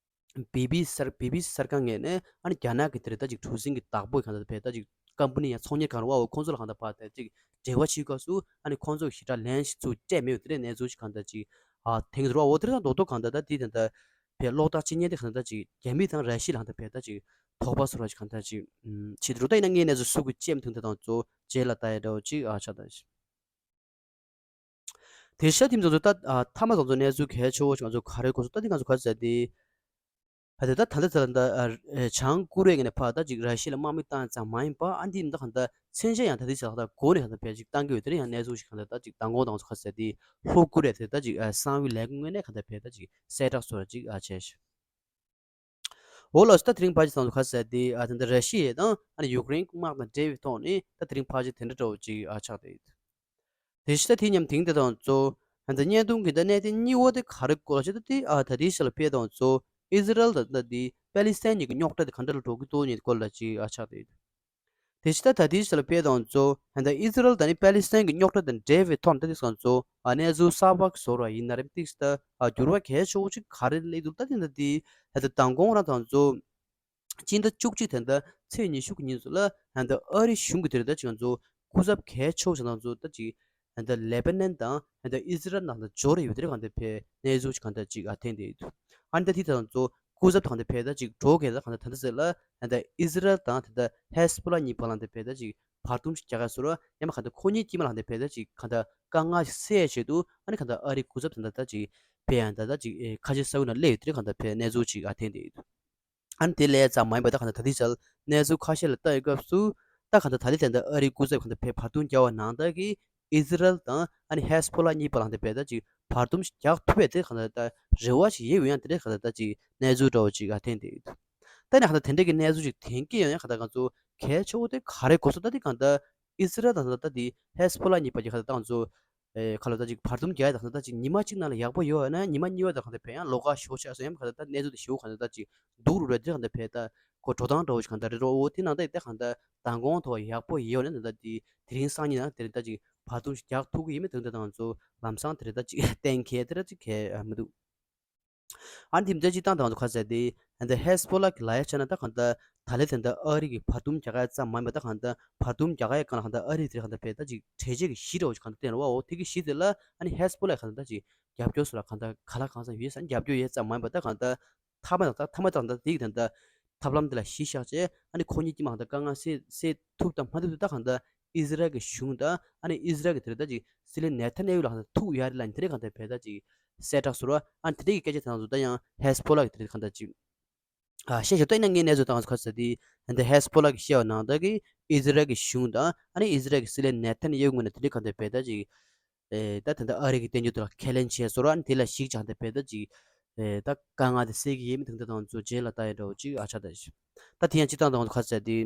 བི་བི་སར་བི་བི་སར་ཁང་ངོས་ནས་ཨ་ནི་རྒྱ་ནག་གི་དེ་རེད་ད་ཅིག་གྲུ་གཟིངས་ཀྱི་བདག་པོ་གང་ལྟར་བས་ད་ཅིག་ཀམ་པ་ནི་ཡང་ཚོང་གཉེར་ཁང་རེད་བ། འོ་ཁོང་ཚོ་ལ་གང་ལྟར་བ་ད་ཅིག་འབྲེལ་བ་བྱེད་སྐབས་སུ་ཨ་ནི་ཁོང་ཚོ་ཞེ་དྲག་ལན་ཞིག་ཚུར་སྤྲད་མེད་པའི་དེ་འདྲའི་གནས་ཚུལ་ཞིག་གང་ལྟར་ཅིག་ཨ་དེང་རེད་བ། འོ་དེ་རེད་ད་རྡོག་རྡོག་གང་ལྟར་ད་དེ་ད་ལྟ་བས་གློག་ཐག་གཅིག་ཉན་དེ་གང་ལྟར་ཅིག་རྒྱ་མི་དང་ར་ཤི་ལ་གང་ལྟར་བས་ད་ཅིག་དོགས་པ་ཟེར་བ་ཞིག་གང་ལྟར་ཅིག་བྱེད་དུ་རུ་ད་ཡིན་ན་ངའི་གནས་ཚུལ་སུ་གི་ལྕེམ་ཐུང་དེ་དང་གཙོ་བོ་རྗེས་ལ་ལྟ་ཡ་འདྲ་བོ་ཅིག་ཨ་ཆགས་ད། དེ་ཤ་ཐིམ་ཚོ་ཚོ་ད་ཨ་མཐའ་མ་ཚོ་ཚོ་གནས་ཚུལ་གལ་ཆེ་བོ་ཞིག་ང་ཚོ་ག་རེ་གོ་སོང་ད་དེ་ང་ཚོ་ག་རེ་ཟེར་ཏེ། ཨ་དེ་ད་ད་ལྟ་ཚ་ལ་ད་ཨ་བྱང་ཀོ་རི་ཡ་ངོས་ནས་ཕར་ད་ཅིག་ར་ཤི་ཡ་ལ་དམག་མི་བཏང་ཙམ་མ་ཡིན་པ་ཨ་འདི་ད་གང་ལྟར་མཚོན་ཆ་ཡང་ད་དེ་ཚ་ལ་ད་འགོ་ནས་གང་ལྟར་བས་ཅིག་བཏང་གི་ཡོད། དེ་རིང་ཡང་གནས་ཚུལ་ཞིག་གང་ལྟར་ད་ཅིག་མདང་དགོང་དང་ཚོ་ག་ཟེར་ཏེ་ལྷོ་ཀོ་རི་ཡ་དེ་ད་ཅིག་ཨ་གསང་བའི་ལས་ཁུངས་ངོས་ནས་གང་ལྟར་བས་ད་ཅིག་གསལ་བསྒྲགས་སོགས་ཅིག་ཨ་བྱས་ཤག་འོ་ལགས་སོ། ད་དེ་རིང་ཕལ་ཆེར་ཚང་ཚོ་ག་ཟེར་ཏེ་ཨ་དེ་འདྲ་ར་ཤི་ཡ་དང་ཨ་ནི་ཡུཀ་རེན་དམག་དང་འབྲེལ་བའི་ཐོག་ནས་ད་དེ་རིང་ཕལ་ཆེར་དེ་འདྲ་འདྲ་བོ་ཅིག་ཨ་ཆགས་བསྡད་ཡོད། དེ་བཞིན་ད་དེ་མཉམ་དེང་དེ་དང་གཙོ་ཨ་ད་བརྙན་ཐུང་གི་ད་གནད་དོན་གཉིས་པ་དེ་ག་རེ་སྐོར་ལ་ཆེ་ད་དེ་ཨ་ད་དེའི་ཤ་ལ་ཕེ་དང་གཙོ་ ཨི་ཟི་རལ་དང་ད་དེ་པ་ལི་སི་ཐན་གཉིས་ཀྱི་རྙོག་དྲ་དེ་ག་འདྲ་ལ་འགྲོ་གི་འདུག་ནས་སྐོར་ལ་ཅིག་ཨ་ཆགས་ཏེ་ཡོད། དེ་ཕྱི་ད་ད་ལྟའི་ཆ་ལ་དཔེ་དང་ཚོ་ད་ལྟ་ཨི་ཟི་རལ་དང་ནི་པ་ལི་སི་ཐན་གྱི་རྙོག་དྲ་དང་འབྲེལ་བའི་ཐོག་ནས་ད་ལྟའི་སང་ཚོ་ཨ་གནས་ཚུལ་གསར་པ་ཞིག་བཟོ་ར་ཡིན་ན་རེད་ཏིག་ད་ཨ་འགྱུར་བ་གལ་ཆེ་བོ་ཅིག་ག་རེ་སླེབས་འདུག་ད་ལྟ་ད་ལྟའི་ད་ལྟ་མདང་དགོང་རང་དང་ཚོ་སྤྱི་ཟླ་བཅུ་གཅིག་ད་ལྟ་ཚེས་ཉི་ཤུ་གི་ཉིན་ཚོ་ལ་ད་ལྟ་ཨ་རི་གཞུང་གི་དེ་རེད་ད་ཅིག་ང་ཚོ་སྐུ་ཚབ་གལ་ཆེ་བོ་ཞིག་དང་ཚོ་ད་ཅིག་ད་ལྟ་ལེ་པ་ནན་དང་ད་ལྟ་ཨི་ཟི་རལ་ནང་ད་འབྱོར་ཡོད་དེ་རེད་གང་ལྟར་ཕེ་གནས་ཚུལ་ཅིག་གང་ལྟར་ཅིག་ཨ་ཐེན་དེ་ཡོད་འདུག་ཨ་ནི་ད་དེ་ད་ཚོ་སྐུ་ཚབ་དང་དེ་ཕེ་ད་ཅིག་འགྲོ་གལ་ད་གང་ལྟར་ད་ལྟ་ཟེར་ལ་ད་ལྟ་ཨི་ཟི་རལ་དང་ད་ལྟ་ཧེ་སི་པོ་ལ་གཉིས་བར་ལ་དེ་ཕེ་ད་ཅིག་བར་འདུམ་ཞིག་རྒྱག་ག་ཟེར་རོ་ཡང་མ་གང་ལྟར་ཁོ་གཉིས་དཀྱིལ་མ་ལ་དེ་ཕེ་ད་ཅིག་གང་ལྟར་དཀའ་ངལ་ཞིག་སེལ་ཡ་ཆེད་དུ་ཨ་ནི་གང་ལྟར་ཨ་རིའི་སྐུ་ཚབ་དང་ད་ལྟ་ཅིག་ཕེ་ཡང་ད་ལྟ་ཅིག་ཨེ་ཁ་ཆེ་ས་ཁུལ་ན་སླེབས་ཡོད་དེ་གང་ལྟར་ཕེ་གནས་ཚུལ་ཅིག་ཨ་ཐེན་དེ་ཡོད་འདུག་ཨ་ནི་དེ་ལས་ཙམ་མ་ཡིན་པ་ད་གང་ལྟར་ད་ལྟའི་ཆར་གནས་ཚུལ་ཁ་ཤས་ལ་ལྟ་ཡི་སྐབས་སུ་ད་གང་ལྟར་ད་ལྟའི་ད་ལྟ་ཨ་རིའི་སྐུ་ཚབ་གང་ལྟར་ཕེ་བར་འདུམ་རྒྱག་པ་ནང་ལྟར་གྱི་ཨི་ཟི་རལ་དང་ཨ་ནི་ཧེ་སི་པོ་ལ་གཉིས་བར་ལ་གང་ལྟར་ཕེ་ད་ཅིག་བར་འདུམ་ཞིག་རྒྱག་ཐུབ་པའི་དེ་གང་ལྟར་ད་རེ་བ་ཞིག་ཡོད་ཡང་དེ་འདྲའི་གང་ལྟར་ད་ཅིག་གནས་ཚུལ་འདྲ་བོ་ཅིག་ཨ་ཐེན་དེ་ཡོད་འདུག་ད་ནི་གང་ལྟར་དེ་འདྲའི་གི་གནས་ཚུལ་ཅིག་ཐོན་གྱི་ཡོད་ཡང་གང་ལྟར་ང་ཚོ་གལ་ཆེ་བོ་དེ་ག་རེ་གོ་སོང་ད་དེ་གང་ལྟར་ཨི་ཟི་རལ་དང་ད་ལྟ་དེ་ཧེ་སི་པོ་ལ་གཉིས་བར་གྱི་གང་ལྟར་ད་ང་ཚོ་ཨེ་ཁ་ལོ་ད་ཅིག་བར་འདུམ་རྒྱག་ཡ་དང་ད་ཅིག་ཉི་མ་གཅིག་ནང་ལ་ཡག་པོ་ཡོད་ན་ཉི་མ་གཉིས་པ་དང་གང་ལྟར་ཕན་ཡང་ལོ་ཁ་ཤོར་ཆགས་སོང་ཡང་གང་ལྟར་ད་གནས་ཚུལ་དེ་ཞེ་པོ་གང་ལྟར་ད་ཅིག་སྡུག་རུ་རེད་དེ་གང་ལྟར་ཕན་ད་ཁོ་འགྲོ་སྟངས་འདྲ་བོ་ཞིག་གང་ལྟར་རེད་རོ། འོ་དེ་ནང་ད་ཡི་ད་གང་ལྟར་མདང་དགོང་ཐོག་ཡག་པོ་ཡོད་ན་ད་ལྟ་དེ་དེ་རིང་སང་ཉིན་ན་དེ་རིང་ད་ཅིག་བར་འདུམ་ཞིག་རྒྱག་ཐུབ་ཀྱི་ཡིན་མིན་དེ་ད་ང་ཚོ་ལམ་སང་དེ་རིང་ད་ཅིག་གཏན་འཁེལ་དེ་ར་ཅིག་གལ་མི་འདུག་ཨ་ནི་དེ་འདྲ་ཅིག་བཏང་དང་ཚོ་ཁ་ཟེར་ཏེ་ད་ལྟ་ཧེ་སི་པོ་ལ་གི་ལ་ཡ་ཆ་ན་ད་གང་ལྟར་ད་ལེ་དེ་འདྲ་ཨ་རི་གི་བར་འདུམ་རྒྱག་ཡ་ཙམ་མ་ཡིན་པ་ད་གང་ལྟར་བར་འདུམ་རྒྱག་ཡ་གང་ལ་གང་ལྟར་ཨ་རི་དེ་གང་ལྟར་བས་ད་ཅིག་གྲོས་ཆོད་ཀྱི་གཞི་འདྲ་བོ་ཞིག་གང་ལྟར་བསྟན་རོ། འོ་དེ་གི་གཞི་དེ་ལ་ཨ་ནི་ཧེ་སི་པོ་ལ་གང་ལྟར་ད་ཅིག་རྒྱབ་སྐྱོར་སུ་ལ་གང་ལྟར་ག་ལ་གང་ས་ཡོད་ས་རྒྱབ་སྐྱོར་ཡོད་ཙམ་མ་ཡིན་པ་ད་གང་ལྟར་མཐའ་མ་དང་ད་མཐའ་མ་དང་ད་དེ་གི་ད་ལྟ་ཐབས་ལམ་དེ་ལ་གཞི་བཞག་བྱས་ཨ་ནི་ཁོ་གཉིས་དཀྱིལ་མ་གང་ལྟར་དཀའ་ངལ་སེལ་སེལ་ཐུབ་དང་མ་ཐུབ་དེ་ད་གང་ལྟར་ཨི་ཟི་རལ་གྱི་གཞུང་དང་ཨ་ནི་ཨི་ཟི་རལ་གྱི་དེ་རེད་ད་ཅིག་སྲིད་བློན་ནེ་ཐན་ཡ་ཧུ་ལ་གང་ལྟར་ཐུག་ཡ་རེད་ལ་དེ་རེད་གང་ལྟར་བས་ད་ཅིག་གསལ་བསྒྲགས་སུ་ར་ཨ་ནི་དེ་རེད་ཀྱི་སྐད་ཆ་དེ་ང་ཚོ་ད་ཡང་ཧེ་སི་པོ་ལ་གི་དེ་རེད་གང་ལྟར་ཅིག་ཨ་བཤད་ཞོར་ད་ཡིན་ན་ངའི་གནས་ཚུལ་དང་ཁ་ས་དེ་ད་ལྟ་ཧེ་སི་པོ་ལ་གི་བཤད་པ་ནང་ལྟར་གི་ཨི་ཟི་རལ་གྱི་གཞུང་དང་ཨ་ནི་ཨི་ཟི་རལ་གྱི་སྲིད་བློན་ནེ་ཐན་ཡ་ཧུ་ངོས་ནས་དེ་རེད་གང་ལྟར་བས་ད་ཅིག་ཨེ་ད་ད་ལྟ་ཨ་རི་གི་བསྟན་འགྱུར་དེ་ལ་ཁས་ལེན་བྱས་སོ་ར་ཨ་ནི་དེ་ལ་གཞིགས་ཀྱང་ད་བས་ད་ཅིག་ཨེ་ད་དཀའ་ངལ་དེ་སེལ་གྱི་ཡིན་མིན་དེ་འདྲ་དང་ཚོ་རྗེས་ལ་ལྟ་ཡ་འདྲ་བོ་ཅིག་ཨ་ཆ་ད་ཞིག་ད་དེ་ཡང་སྤྱི་བཏང་དང་ཁ་ས་དེ།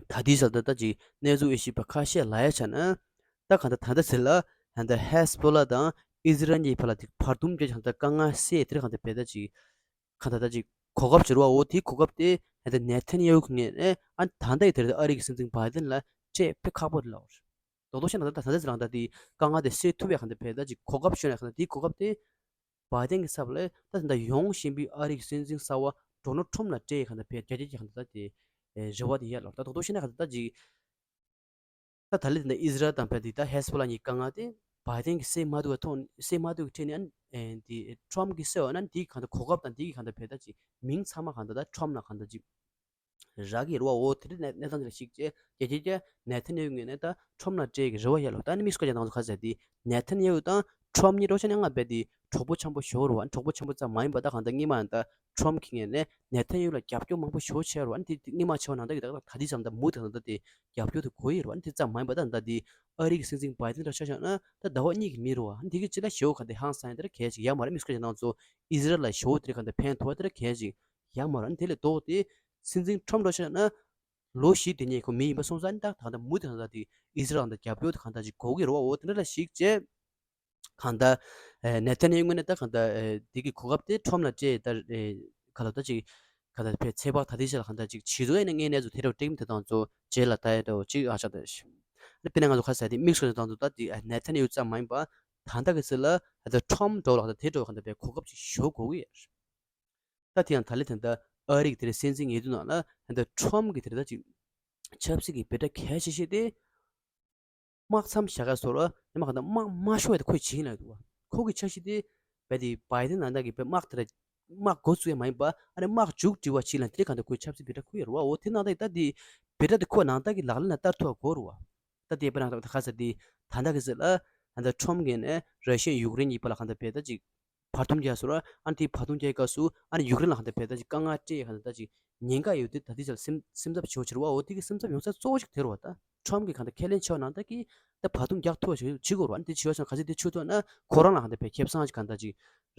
ད་དེའི་ས་ད་ལྟ་ཅིག་གནས་ཚུལ་ཨེ་ཤེས་པ་ཁ་ཤས་ལ་ཡ་ཆ་ན། ད་གང་ལྟར་ད་ལྟ་ཟེར་ལ་ད་ལྟ་ཧེ་སི་པོ་ལ་དང་ཨི་ཟི་རལ་གཉིས་བར་ལ་དེ་བར་འདུམ་བརྒྱབ་ཀྱང་ད་དཀའ་ངལ་སེལ་དེར་གང་ལྟར་བས་ད་ཅིག་གང་ལྟར་ད་ཅིག་གོ་སྐབས་ཅིག་རེད་བ། འོ་དེའི་གོ་སྐབས་དེ་ད་ལྟ་ནེ་ཐན་ཡ་ཧུ་ངོས་ནས་ཨ་ད་ལྟ་ཡི་དེར་ཨ་རི་གི་སྲིད་འཛིན་བྷའི་ཏན་ལ་སྤྲད་དཔེ་ཁག་པོ་རེད་ལ། རྡོག་རྡོག་བཤད་ན་ད་ལྟ་ད་ལྟ་ཟེར་རང་ད་དེ་དཀའ་ངལ་དེ་སེལ་ཐུབ་ཡ་གང་ལྟར་བས་ད་ཅིག་གོ་སྐབས་ཤོད་ན་གང་ལྟར་དེའི་གོ་སྐབས་དེ། བྷའི་ཏན་གྱི་ཚབ་ལ་ད་ད་ལྟ་ཡོང་བཞིན་པའི་ཨ་རི་གི་སྲིད་འཛིན་གསར་པ་ཌོ་ནལ་ཊམ་ལ་སྤྲད་ཡས་གང་ལྟར་བས་རྒྱ་སྐྱེད་ཀྱི་གང་ལྟར་ད་དེ་རེ་བ་དེ་ཡོད་ལ། ད་རྡོག་རྡོག་བཤད་ན་གང་ལྟར་ད་ཅིག་ད་ད་ལྟ་ད་ལྟ་ཨི་ཟི་རལ་དང་བས་དེ་ད་ཧེ་སི་པོ་ལ་གཉིས་དཀའ་ངལ་དེ་བྷའི་ཏན་གྱིས་སེལ་མ་ཐུབ་པའི་ཐོག་སེལ་མ་ཐུབ་ཀྱི་ཁྲིད་ནས་ཨ་ནི་དེ་ཊམ་གྱིས་སེལ་བ་ན་དེའི་གང་ལྟར་གོ་སྐབས་དང་དེའི་གང་ལྟར་བས་ད་ཅིག་མིང་ཚང་མ་གང་ལྟར་ད་ཊམ་ལ་གང་ལྟར་ཅིག་རག་གི་རེད་བ། འོ་དེ་རིང་གནས་སྟངས་དེ་ལ་གཞིགས་བྱས་རྒྱལ་སྤྱིའི་ནེ་ཐན་ཡ་ཧུ་ངོས་ནས་ད་ཁྲོམ་ལ་སྤྲད་ཀྱི་རེ་བ་ཡོད་ལ། ད་ནི་དམིགས་སུ་བཀར་ཀྱང་ང་ཚོ་ག་ཟེར་དེ་ནེ་ཐན་ཡ་ཧུ་དང་ཁྲོམ་གཉིས་རོགས་བྱས་ནས་ང་བས་དེ་གྲོགས་པོ་ཆེན་པོ་ཞོར་བ། གྲོགས་པོ་ཆེན་པོ་ཙམ་མ་ཡིན་པ་ད་གང་ལྟར་སྔོན་མ་ཡང་ད་ཁྲོམ་གྱི་ངོས་ནས་ནེ་ཐན་ཡ་ཧུ་ལ་རྒྱབ་སྐྱོར་མང་པོ་ཞོར་བྱས་རོགས། ཨ་ནི་དེ་སྔོན་མ་བྱས་པ་ནང་ལྟར་གྱི་ད་ད་དེ་ཙམ་ད་མུ་མཐུད་ད་དེ་རྒྱབ་སྐྱོར་དེ་དགོས་ཡོད་རོགས། ཨ་ནི་དེ་ཙམ་མ་ཡིན་པ་ད་ད་དེ་ཨ་རི་གི་སྲིད་འཛིན་བྷའི་ཏན་ར་ཆ་བཞག་ན་ད་ཟླ་བ་གཉིས་ཀྱི་མི་རོགས། ཨ་ནི་དེ་གི་ཅི་ལ་ཞོ་ག་དེ་ཧང་སང་ཡ་དེ་ར་གལ་ཆེ་ཡ་མ་རེད། དམིགས་སུ་བཀར་ཀྱང་ང་ཚོ་ཨི་ཟི་རལ་ལ་ཞོ་དེ་ར་གང་ལྟར་ཕན་ཐོགས་དེ་ར་གལ་ཆེ། ཡང་མ་རེད། ཨ་ནི་དེ་ལས་ལྡོག་སྟེ་སྲིད་འཛིན་ཁྲོམ་འགྲོ་ཤེས་ན་ལོ་བཞི་དེ་ཉིད་ཁོ་མི་ཡིན་པ་སོང་ཙང་ཨ་ནི་ད་ད་ལྟ་མུ་མཐུད་ད་ལྟ་དེ་ཨི་ཟི་རལ་ལ་རྒྱབ་སྐྱོར་དེ་གང་ལྟར་ཅིག་དགོས་ཀྱི་རེད་བ། འོ་དེ་འདྲ་ལ་གཞིགས་བྱས་གང་ལྟར་ཨེ་ནེ་ཐན་ཡ་ཧུ་ངོས་ནས་ད་གང་ལྟར་ཨེ་དེ་གི་གོ་སྐབས་དེ་ཁྲོམ་ལ་སྤྲད་ད་ཨེ་ག་ལ་ད་ཅིག་ག་ལ་ཕེ་ཚེ་བག་ད་དེ་ཤ་ལ་གང་ལྟར་ཅིག་བྱེད་འདུག་ཨེ་ནས་ངའི་གནས་ཚུལ་དེ་འདྲ་བ་སྤྲད་མི་དེ་དང་ཚོ་རྗེས་ལ་ད་ཡ་འདྲ་བ་ཅིག་ཨ་ཆགས་ད་ཤི། ཨ་ནི་དཔེར་ན་ང་ཚོ་ཁ་ས་དེ་དམིགས་སུ་དེ་དང་ཚོ་ད་དེ་ཨེ་ནེ་ཐན་ཡ་ཧུ་ཙམ་མ་ཡིན་པ་ད་ལྟ་གི་ཚེ་ལ་ཨ་ད་ཁྲོམ་འགྲོ་ལ་གང་ལྟར་དེ་འགྲོ་གང་ལྟར་ཕེ་གོ་སྐབས་ཅིག་ཞོ་དགོས་ཀྱི་ཡོད། ད་དེ་ཡང་ད་ལེ་དེ་འདྲ་ཨ་རི་གི་དེ་རེད་སྲིད་འཛིན་ཉེ་དུ་ནང་ལ་དེ་འདྲ་ཁྲོམ་གི་དེ་རེད་ད་ཅིག་ཆབ་སྲིད་ཀྱི་བེ་ཏྲ་གལ་ཆེ་ཤོས་དེ་དམག་མཚམས་བཞག་ག་སོ་ལ་ཡང་མ་གང་ལྟར་དམག་མ་ཤོར་བ་དེ་ཁོས་བྱིན་ལ་འདུག་བ། ཁོ་གི་འཆར་གཞི་དེ་བས་དེ་བའི་ཏན་ནང་ལྟར་གི་བས་དམག་དེ་ར་དམག་འགོ་བཙུགས་ཡ་མ་ཡིན་པ་ཨ་ནི་དམག་མཇུག་སྒྲིལ་བ་བྱིན་ལ་དེ་གང་ལྟར་ཁོས་ཆབ་སྲིད་བེ་ཏྲ་ཁུར་ཡ་རུ་བ། འོ་དེ་ནང་ལྟར་ད་དེ་བེ་ཏྲ་དེ་ཁོ་ནང་ལྟར་གི་ལག་ལེན་ལ་བསྟར་ཐུབ་པ་དགོས་རུ་བ། ད་དེ་དཔེར་ན་ད་ཁ་ས་དེ་ད་ལྟ་གི་ཟེར་ལ་ད་ལྟ་ཁྲོམ་གི་ནས་ར་ཤི་ཡ་ཡུཀ་རེན་གཉིས་བར་ལ་གང་ལྟར་བས་ད་ཅིག་བར་འདུམ་རྒྱག་སོང་ར། ཨ་ནི་དེའི་བར་འདུམ་རྒྱག་སྐབས་སུ་ཨ་ནི་ཡུཀ་རེན་ལ་གང་ལྟར་བས་ད་ཅིག་དཀའ་ངལ་སྤྲད་གང་ལྟར་ད་ཅིག་ཉེན་ཁ་ཡོད་དུས་ད་ལྟའི་ཆར་སེམས་སེམས་འཚབ་བྱེད་བྱེད་རུ་བ། འོ་དེ་གི་སེམས་འཚབ་ཡོང་ས་གཙོ་བོ་ཞིག་དེ་རུ་བ། ད་ཁྲོམ་གི་གང་ལྟར་ཁས་ལེན་བྱས་པ་ནང་ལྟར་གི་ད་བར་འདུམ་རྒྱག་ཐུབ་པ་ཞིག་བྱེད་དགོས་རུ་བ། ཨ་ནི་དེ་བྱས་སོང་ག་ཚོད་དེ་བྱེད་ཐུབ་ན་ཁོ་རང་ལ་གང་ལྟར་བས་ཁེ་བཟང་ཞིག་གང་ལྟར་ཅིག་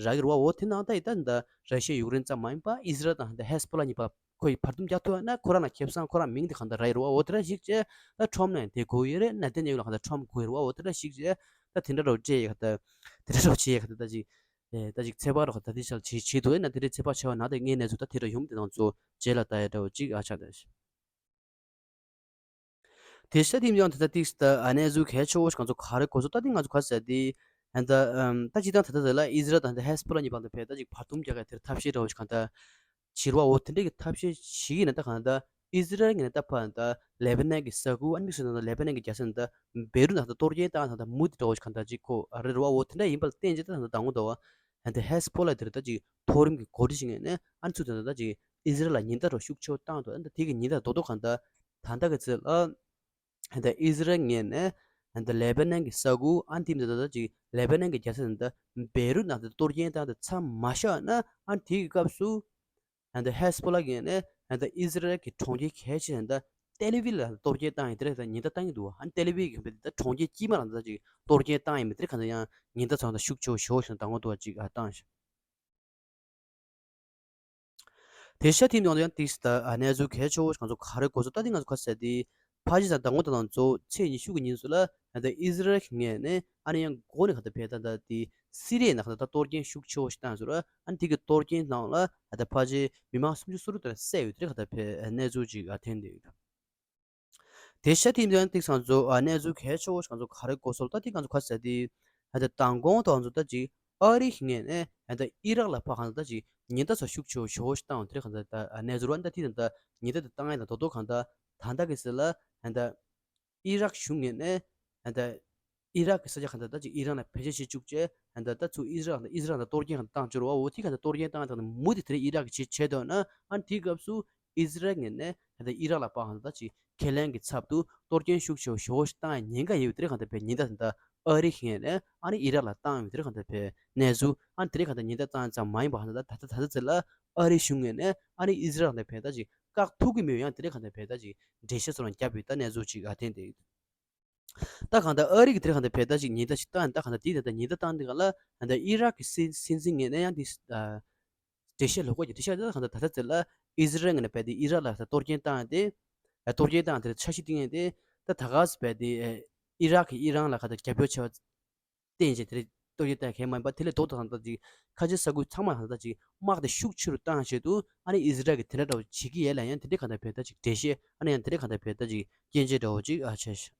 རག་གི་རུ་བ། འོ་དེ་ནང་ལྟར་ཡི་ད་ད་ར་ཤི་ཡ་ཡུཀ་རེན་ཙམ་མ་ཡིན་པ་ཨི་ཟི་རལ་དང་ད་ཧེ་སི་པོ་ལ་གཉིས་བར་ཁོ་ཡི་བར་འདུམ་རྒྱག་ཐུབ་ན་ཁོ་རང་ལ་ཁེ་བཟང་ཁོ་རང་མིང་དེ་གང་ལྟར་རག་གི་རུ་བ། འོ་དེ་འདྲ་ཞིག་བྱས་ད་ཁྲོམ་ནས་དེ་དགོས་ཡོད་རེད། ནེ་ཐན་ཡ་ཧུ་ལ་གང་ལྟར་ཁྲོམ་དགོས་རུ་བ། འོ་དེ་འདྲ་ཞིག་བྱས་ད་དེ་འདྲ་རུ་བྱས་ཡི་ག་ད་དེ་འདྲ་རུ་བྱས་ཡི་ག་ད་ད་ཅིག་ཨེ་ད་ཅིག་ཚད་དཔག་རོགས་ད་དེ་ཆ་ལ་བྱེད་བྱེད་དུ་ཨེ་ན་དེ་འདྲའི་ཚད་དཔག་ཆེ་བ་ན་དེ་ངའི་གནས་ཚུལ་ད་དེ་འདྲ་ཡོང་དེ་དང་ཚོ་རྗེས་ལ་ལྟ་ཡ་འདྲ་བོ་ཅིག་ཨ་ཆགས་ད། དེ་ཤ་ཐིམ་ཡང་དེ་ད་ཏིག་ད་ཨ་ནེ་ཟུ་གལ་ཆེ་བོ་ཞིག་ང་ཚོ་ག་རེ་གོ་སོ་ད་ཏིག་ང་ཚོ་ག་ཟེར་དེ་ཨ་ད་ཨམ་ད་ཅི་དང་ད་ད་དེ་ལ་ཨི་ཟི་རལ་དང་དེ་ཧེ་སི་པོ་ལ་གཉིས་བར་དུ་བེད་ད་ཅིག་བར་འདུམ་རྒྱག་ག་དེར་ཐབས་ཤེས་འདྲ་བོ་ཞིག་གང་ད་བྱེད་རོགས་འོ་དེ་འདྲས་ཀྱི་ཐབས་ཤེས་ཞིག་ཡིན་ན་ད་གང་ད་ཨི་ཟི་རལ་ངན་ད་ཕ་ད་ལེ་བ་ནན་གྱི་ས་ཁུལ་ཨ་ནི་སུ་ད་ལེ་བ་ནན་གྱི་རྒྱལ་ས་ད་བེ་རུ་ན་ད་གཏོར་སྐྱོན་བཏང་ད་ད་མུ་དེ་འདྲ་བོ་ཞིག་གང་ད་ཅིག་གོ་ཨ་རེ་རོ་འོ་དེ་འདྲ་ཡིན་པ་ལ་བརྟེན་ཅི་ད་ད་ད་ངོ་ད་བ་ཨ་ད་ཧེ་སི་པོ་ལ་དེར་ད་ཅིག་མཐོ་རིམ་གྱི་འགོ་ཁྲིད་ཞིག་ངན་ནས་ཨ་ནི་ཚུ་ད་ད་ཅིག་ཨི་ཟི་རལ་ལ་ཉེན་བརྡ་རོ་ཤུགས་ཆེ་བོ་བཏང་འདུག་ཨ་ད་དེ་གི་ཉེན་བརྡ་རྡོག་རྡོག་གང་ད་ད་ལྟ་གི་ཚེ་ལ་ཨ་ད་ཨི་ཟི་རལ་ངན་ནས་ཨ་ད་ལེ་བ་ནན་གྱི་ས་ཁུལ་ཨ་ནི་དེ་ད་ད་ཅིག་ལེ་བ་ནན་གྱི་རྒྱལ་ས་ད་ད་བེ་རུ་ནང་ད་གཏོར་སྐྱོན་བཏང་ད་མཚམས་མ་བཞག་ན་ཨ་ནི་དེ་གི་སྐབས་སུ་ཨ་ད་ཧེ་སི་པོ་ལ་ངན་ནས་ཨ་ད་ཨི་ཟི་རལ་གྱི་གྲོང་ཁྱེར་གལ་ཆེ་ད་ཏེ་ལི་ཝི་ལ་གཏོར་སྐྱོན་བཏང་ཡིན་དེ་རེད་ད་ཉེན་བརྡ་བཏང་གི་འདུག་ཨ་ནི་ཏེ་ལི་ཝི་གི་ད་གྲོང་ཁྱེར་དཀྱིལ་མ་ལ་ད་ཅིག་གཏོར་སྐྱོན་བཏང་ཡིན་མི་དེ་གང་ད་ཡང་ཉེན་བརྡ་ཚང་ད་ཤུགས་ཆེ་བོ་ཞེ་བོ་ཞིག་ད་ངོ་ཐུག་པ་ཅིག་ཨ་བཏང་ཞིང་། དེ་ཤ་ཐིམ་ཡོང་དུ་ཡང་ཏིག་སི་ད་ཨ་གནས་ཚུལ་གལ་ཆེ་བོ་ང་ཚོ་ག་རེ་གོ་ཚོད་ལྟ་དེ་ང་ཚོ་ག་ཟེར་དེ་ཕ་ཇི་ད་ད་ངོ་ད་དང་ཚོ་ཚེས་ཉི་ཤུ་གི་ཉིན་སུ་ལ་ད་ཨི་ཟི་རལ་གི་ངོས་ནས་ཨ་ནི་ཡང་འགོ་ནས་ག་ད་བས་ད་ད་དེ་སི་རི་ཡའི་ནང་ག་ད་གཏོར་སྐྱོན་ཤུགས་ཆེ་བོ་ཞིག་བཏང་ཟེར་བ་ཨ་ནི་དེ་གི་གཏོར་སྐྱོན་ནང་ལ་ད་ཕ་ཇི་མི་མང་སུམ་ཅུ་སོ་དྲུག་དེ་བསད་ཡོད་དེ་ག་ད་བས་གནས་ཚུལ་ཅིག་ཨ་ཐོན་བསྡད་ཡོད། དེ་ཤ་ཐིམ་དེ་ཡང་ཏིག་ས་ང་ཚོ་ཨ་གནས་ཚུལ་གལ་ཆེ་བོ་ཞིག་ང་ཚོ་ག་རེ་གོ་སོང་ལ་ད་ཏིག་ང་ཚོ་ག་ཟེར་དེ་ཨ་ད་མདང་དགོང་དང་ང་ཚོ་ད་ཅིག་ཨ་རི་གི་ངོས་ནས་ཨ་ད་ཨི་རག་ལ་ཕར་གང་ད་ཅིག་ཉེན་བརྡ་ཚ་ཤུགས་ཆེ་བོ་ཞེ་བོ་ཞིག་བཏང་དེ་རེད་གང་ད་ད་ཨ་གནས་ཚུལ་ར་ད་ཏིག་ད་ད་ཉེན་བརྡ་དེ་བཏང་ཡ་ད་དོ་དོ་གང་ད་ད་ད་གི་ཟེར་ལ་ཨ་ད་ཨི་རག་གཞུང་ངོས་ནས་ཨ་ད་ཨི་རག་གི་ས་ཆ་གང་ད་ད་ཅིག་ཨི་རན་ལ་ཕལ་ཆེར་བྱེད་བཅུག་ཅེས་ཨ་ད་ད་ཚུ་ཨི་རག་ད་ཨི་རག་ད་གཏོར་སྐྱོན་གང་ད་བཏང་བཅུག་ར་བ་འོ་ཏིག་གང་ད་གཏོར་སྐྱོན་བཏང་ད་མུ་དེ་དེ་རེད་ཨི་རག་གི་བྱེད་བྱེད་དོ་ན་ཨ་དེའི་སྐབས་སུ། ཨི་ཟི་རལ་ངོས་ནས་ད་ལྟ་ཨི་རག་ལ་དཔག་ཧ་ད་ཅིག་ཁས་ལེན་གྱི་ཚབ་ཏུ་གཏོར་སྐྱོན་ཤུགས་ཆེ་བ་ཞེ་བོ་ཞིག་བཏང་ཡ་ཉེན་ཁ་ཡོད་དེ་རེད་གང་ལྟར་བས་ཉེན་བརྡ་ད་ལྟ་ཨ་རི་ངོས་ནས་ཨ་ནི་ཨི་རག་ལ་བཏང་ཡོད་དེ་རེད་གང་ལྟར་བས་གནས་ཚུལ་ཨ་ནི་དེ་རེད་གང་ལྟར་ཉེན་བརྡ་བཏང་ཡ་ཙམ་མ་ཡིན་པ་ཧ་ད་ད་ད་ད་ད་ཚེ་ལ་ཨ་རི་གཞུང་ངོས་ནས་ཨ་ནི་ཨི་ཟི་རལ་ལ་བས་ད་ཅིག་བཀག་ཐུབ་ཀྱི་མེད་ཡང་དེ་རེད་གང་ལྟར་བས་ད་ཅིག་འགྲེལ་བཤད་ཚོ་རང་བརྒྱབ་ཡོད་ད་གནས་ཚུལ་ཅིག་ཨ་ཐེན་དེ་ཡོད། ད་གང་ལྟར་ཨ་རི་གི་དེར་གང་ལྟར་བས་ད་ཅིག་ཉེན་བརྡ་ཞིག་བཏང་ད་གང་ལྟར་དེའི་ད་ལྟ་ཉེན་བརྡ་བཏང་དེ་ག་ལ་ད་ལྟ་ཨི་རག་གི་སྲིད་སྲིད་འཛིན་ངོས་ནས་ཡང་དེ་འགྲེལ་བཤད་ལོག་པ་ཅིག་འགྲེལ་བཤད་ད་གང་ལྟར་ད་ལྟ་ཚེ་ལ་ཨི་ཟི་རལ་ངོས་ནས་བས་དེ་ཨི་རག་ལ་ད་གཏོར་སྐྱོན་བཏང་དེ་གཏོར་སྐྱོན་བཏང་དེར་འཆར་གཞི་བཏིང་ཡས་དེ་ད་ད་ག་སེ་བས་དེ་ཨི་རག་གི་ཨི་རན་ལ་ག་ད་རྒྱབ་སྐྱོར་བྱས་པ་བརྟེན་བྱས་དེ་རེད། གཏོར་སྐྱོན་བཏང་མཁན་མ་ཡིན་པ་དེ་ལས་ལྡོག་ཏུ་གང་ལྟར་ཅིག་ཁ་ཆེ་ས་ཁུལ་ཚང་མ་གང་ལྟར་ཅིག་དམག་དེ་ཤུགས་ཆེ་རུ་བཏང་ཆེད་དུ་ཨ་ནི་ཨི་ཟི་རལ་གྱིས་དེ་འདྲ་འདྲ་བོ་བྱེད་ཀྱི་ཡོད་ལ་ཡང་དེ་འདྲའི་གང་ལྟར་བས་ད་ཅིག་འགྲེལ་བཤད་ཨ་ནི་ཡང་དེ་འདྲའི་གང་ལྟར་བས་ད་ཅིག་སྐྱོན་བརྗོད་འདྲ་བོ་ཅིག་ཨ་བྱས་ཤག་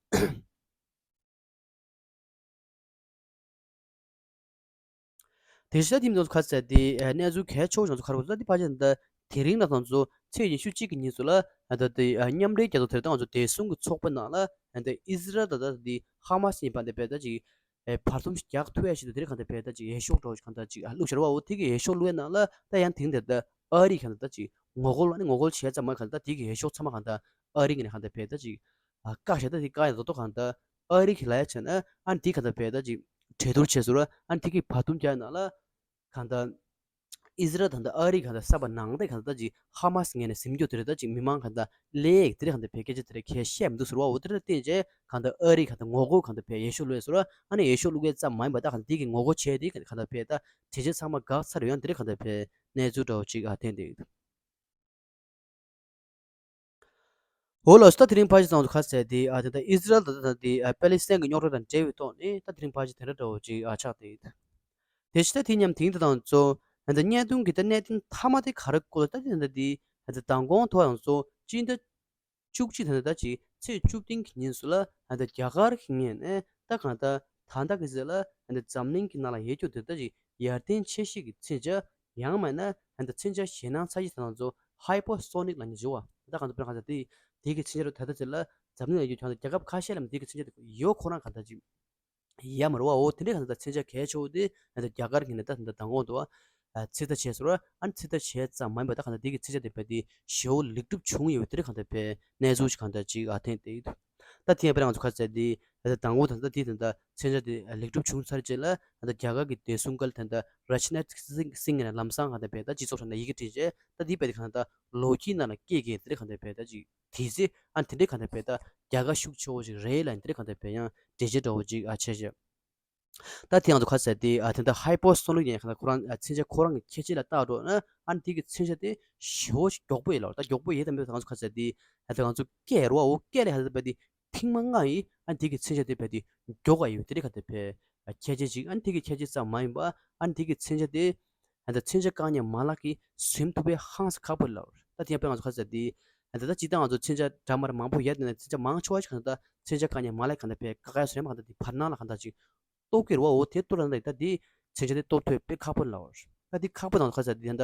དེ་ཤ་ཐིམ་ཚོ་ཁ་ཟེར་དེ་གནས་ཚུལ་གལ་ཆེ་བོ་ཚོ་ཁ་རུ་ད་དེ་ཕ་ཆེན་ད་དེ་རིང་ལ་ང་ཚོ་ཚེས་ཉི་ཤུ་གཅིག་གི་ཉིན་སུ་ལ་ད་དེ་མཉམ་འབྲེལ་རྒྱལ་ཚོགས་དེ་ད་ང་ཚོ་བདེ་སྲུང་གི་ཚོགས་པའི་ནང་ལ་ད་ཨི་ཟི་རལ་ད་ད་དེ་ཧ་མ་སི་ཡིན་པ་འདི་བས་ད་ཅིག་ཨེ་བར་འདུམ་རྒྱག་ཐུབ་ཡ་ཞིག་ཏུ་དེ་རིང་གང་ལྟར་བས་ད་ཅིག་འོས་ཤོག་འདྲ་བོ་གང་ལྟར་ཅིག་ཨ་བླུགས་ཤར་བའོ། དེ་གི་འོས་ཤོག་བླུགས་ཡ་ནང་ལ་ད་ཡང་དེང་དེར་ད་ཨ་རི་གང་ལྟར་ད་ཅིག་ངོ་རྒོལ་ཨ་ནི་ངོ་རྒོལ་བྱས་ཙམ་མ་གང་ལྟར་དེ་གི་འོས་ཤོག་ཚང་མ་གང་ལྟར་ཨ་རི་ངོས་ནས་གང་ལྟར་བས་ད་ཅིག་ཨ་བཀག་བཞག་ད་དེ་བཀག་ཡ་རྡོག་རྡོག་གང་ལྟར་ཨ་རི་གི་ལ་ཡ་བྱས་ན་ཨ་ནི་དེ་གང་ལྟར་བས་ད་ཅིག་གྲོས་བསྡུར་བྱས་ཟེར་བ་ཨ་ནི་དེ་གི་བར་འདུམ་རྒྱག་ཡ་ནང་ལ་གང་ལྟར་ཨི་ཟི་རལ་དང་ད་ཨ་རི་གང་ལྟར་ས་བབ་ནང་དེ་གང་ལྟར་ད་ཅིག་ཧ་མ་སི་ངོས་ནས་ཟིན་རྒྱུ་དེ་རེད། ད་ཅིག་མི་མང་གང་ལྟར་ལས་ཡག་དེ་རེད་གང་ལྟར་བས་སྐད་ཆ་དེ་རེད་ཁས་བཤད་མི་འདུག་ཟེར་བ་འོ་དེ་རེད་བརྟེན་བྱས་གང་ལྟར་ཨ་རི་གང་ལྟར་ངོ་རྒོལ་གང་ལྟར་བས་འོས་ཤོག་བླུགས་ཡ་ཟེར་བ་ཨ་ནི་འོས་ཤོག་བླུགས་ཡ་ཙམ་མ་ཡིན་པ་ད་གང་ལྟར་དེ་གི་ངོ་རྒོལ་བྱས་དེ་གང་ལྟར་བས་ད་བྱས་རྗེས་ཚང་མ་འགག་ཚར་ཡོང་དེ་རེད་གང་ལྟར་བས་གནས་ཚུལ་འདྲ་བོ་ཅིག་ཨ་ཐེན་དེ་ཡོད། འོ་ལགས་སོ། ད་དེ་རིང་ཕ་ཤི་ཚང་དུ་ཁ་གསལ་དེ་ཨ་དེ་ད་ཨི་ཟི་རལ་དང་ད་དེ་ཨ་པེ་ལི་སི་ཐན་གྱི་རྙོག་དྲ་དང་འབྲེལ་བའི་ཐོག་ནས་ད་དེ་རིང་ཕ་ཤི་དེ་འདྲ་འདྲ་བོ་ཅིག་ཨ་ཆགས་ཏེ་ཡོད། དེ་ཕྱི་ད་དེ་མཉམ་དེང་དེ་དང་གཙོ་ཨ་ད་བརྙན་ཐུང་གི་ད་གནད་དོན་མཐའ་མ་དེ་ག་རེ་སྐོར་ད་དེ་ད་དེ་ཨ་ད་མདང་དགོང་ཐོག་ཡང་གཙོ་སྤྱི་ཟླ་བཅུ་གཅིག་ད་ད་ད་ཅིག་ཚེས་བཅུ་བདུན་གྱི་ཉིན་སུ་ལ་ཨ་ད་རྒྱ་གར་གྱི་ངོས་ནས་ད་གང་ད་ད་ད་གི་ཟེར་ལ་ཨ་ད་འཛམ་གླིང་གི་ནང་ལ་ཡོད་རྒྱུ་དེ་ད་ཅིག་ཡར་ཐོན་ཆེ་ཤོས་ཀྱི་མཚོན་ཆ། ཡང་མིན་ན་ཨ་ད་མཚོན་ཆ་ཞེད་སྣང་ཚ་ཡི་ཐང་ཚོ་ཧའི་པར་སོ་ནིག་ལ་ཉེ་ཞུ་བ་ད་གང་ད་པར་གང་ཟེར་དེ་དེ་གི་མཚོན་ཆ་རུ་ད་ད་ཟེར་ལ་འཛམ་གླིང་ལ་ཡོད་ཀྱང་རྒྱལ་ཁབ་ཁ་ཤས་ལ་དེ་གི་མཚོན་ཆ་དེ་ཡོད་ཁོ་རང་གང་ད་ཅིག་ཡ་མ་རུ་བ་འོ་དེ་འདྲའི་གང་ད་མཚོན་ཆ་གལ་ཆེ་བོ་དེ་ཨ་ད་རྒྱ་གར་གི་ནས་ད་ད་ད་འོང་དུ་བ་ཚིག་ད་བྱས་སོ་ར་ཨ་ཚིག་ད་བྱས་ཙམ་མ་ཡིན་པ་ད་གང་ད་དེ་གི་མཚོན་ཆ་དེ་བས་དེ་ཞེ་བོ་ལེགས་གྲུབ་བྱུང་ཡོད་དེ་འདྲའི་གང་ད་བས་གནས་ཚུལ་ཞིག་གང་ད་ཅིག་ཨ་ཐེན་དེ་ཡོད། ད་དེ་ཡང་པར་ང་ཚོ་ཁ་གསལ་དེ་ཨ་ད་དང་པོ་ད་ད་དེ་ད་ད་མཚོན་ཆ་དེ་ལེགས་གྲུབ་བྱུང་ཚར་རྗེས་ལ་ཨ་ད་རྒྱ་གར་གྱི་བདེ་སྲུང་སྐལ་ད་ད་ར་ཇི་ནཱཐ་སིང་ངི་ནས་ལམ་སང་གང་ད་བས་ད་སྤྱི་ཚོགས་ཁྲོད་ནས་ཡི་གེ་བྲིས་རྗེས་ད་དེ་བས་དེ་གང་ད་ལོ་རྒྱུས་ནང་ལ་སྐད་ཀྱི་དེ་འདྲའི་གང་ད་བས་ད་ཅིག་དེ་ཚེ་ཨ་དེ་འདྲའི་གང་ད་བས་ད་རྒྱ་གར་ཤུགས་ཆེ་བོ་ཞིག་རེད་ལ་དེ་འདྲའི་གང་ད་བས་ཡང་འགྲེལ་བརྗོད་འདྲ་བོ་ཅིག་ཨ་བྱས་བྱས། ད་དེ་ང་ཚོ་ཁ་གསལ་དེ་ཨ་དེ་འདྲ་ཧའི་པར་སོ་ནིག་ཡིན་གང་ད་ཁོ་རང་ཨ་མཚོན་ཆ་ཁོ་རང་གི་ཁྱད་ཆོས་ལ་བལྟ་འགྲོ་ན་ཨ་ནི་དེ་གི་མཚོན་ཆ་དེ་ཞེ་བོ་ཞིག་མགྱོགས་པོ་ཡིན་ལ་ད་མགྱོགས་པོ་ཡིན་དམ་པའི་ང་ཚོ་ཁ་གསལ་དེ་ཨ་དེ་ང་ཚོ་སྐད་རུ་བ་འོ་སྐད་ལས་ཧ་ད་བས་དེ་ཐེངས་མ་ལྔ་ཡིན་ཨ་ནི་དེ་གི་མཚོན་ཆ་དེ་བས་དེ་མགྱོགས་ག་ཡོད་དེ་རེད་གང་ད་བས། ཁྱད་ཆོས་ཅིག་ཨ་ནི་དེ་གི་ཁྱད་ཆོས་ཙམ་མ་ཡིན་པ་ཨ་ནི་དེ་གི་མཚོན་ཆ་དེ་ད་མཚོན་ཆ་བཀག་ཉར་མ་ལག་གིས་ཟིན་ཐུབ་པའི་ཧང་སང་ཁག་པོ་ལབ། ད་དེ་ཡང་དཔེར་ང་ཚོ་ཁ་ཟེར་དེ་ད་ད་སྤྱིར་བཏང་ང་ཚོ་མཚོན་ཆ་འདྲ་མར་མང་པོ་ཡོད་དེ་ན་མཚོན་ཆ་མང་ཆེ་བ་ཞིག་གང་ད་མཚོན་ཆ་བཀག་ཉར་མ་ལག་གང་ད་བས་བཀག་ཡ་སོ་ཡ་མ་གང་ད་དེ་བར་སྣང་ལ་གང་ད་ཅིག་གཏོར་གྱི་རེད་བ། འོ་དེ་གཏོར་ན་ད་དེ་མཚོན་ཆ་དེ་གཏོར་ཐུབ་པའི་ཁག་པོ་ལབ། ད་དེ་ཁག་པོ་དང་ཁ་ཟེར་དེ་ད་ད་